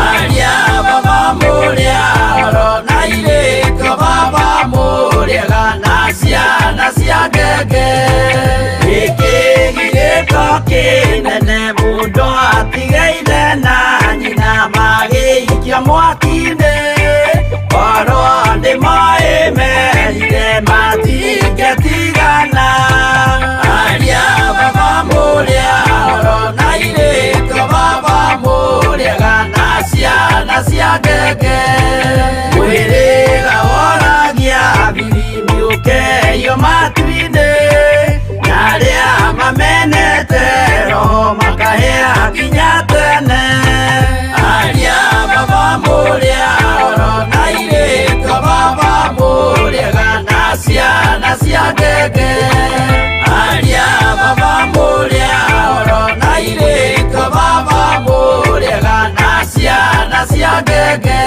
aria baba mũrĩa horo na irĩtwo baba mũrĩega na ciana cia ngenge gĩkĩ gĩgĩko kĩnene mũndũ atigaire na nyina magĩikio mwaki-inĩ korwo nĩ moĩ merire matingĩtigana aria baba mũrĩa horo na irĩtwo baba mũrĩega na ciana cia ngenge mwĩrĩga woragia biri mĩũkeyo matu-inĩ na arĩa mamenete roho makahĩa nginya tene aria baba mũrĩa horo na irĩtwo baba mũrĩega na ciana cia ngenge aria baba mũrĩa horo na irĩtwo baba mũrĩega na ciana cia ngenge.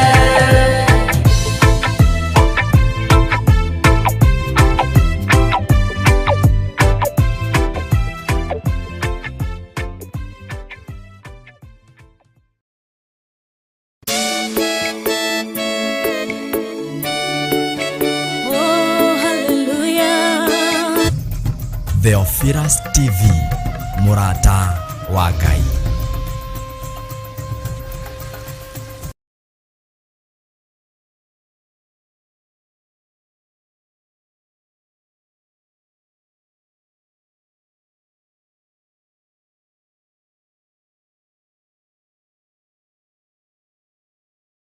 Theophilus TV, mũrata wa Ngai.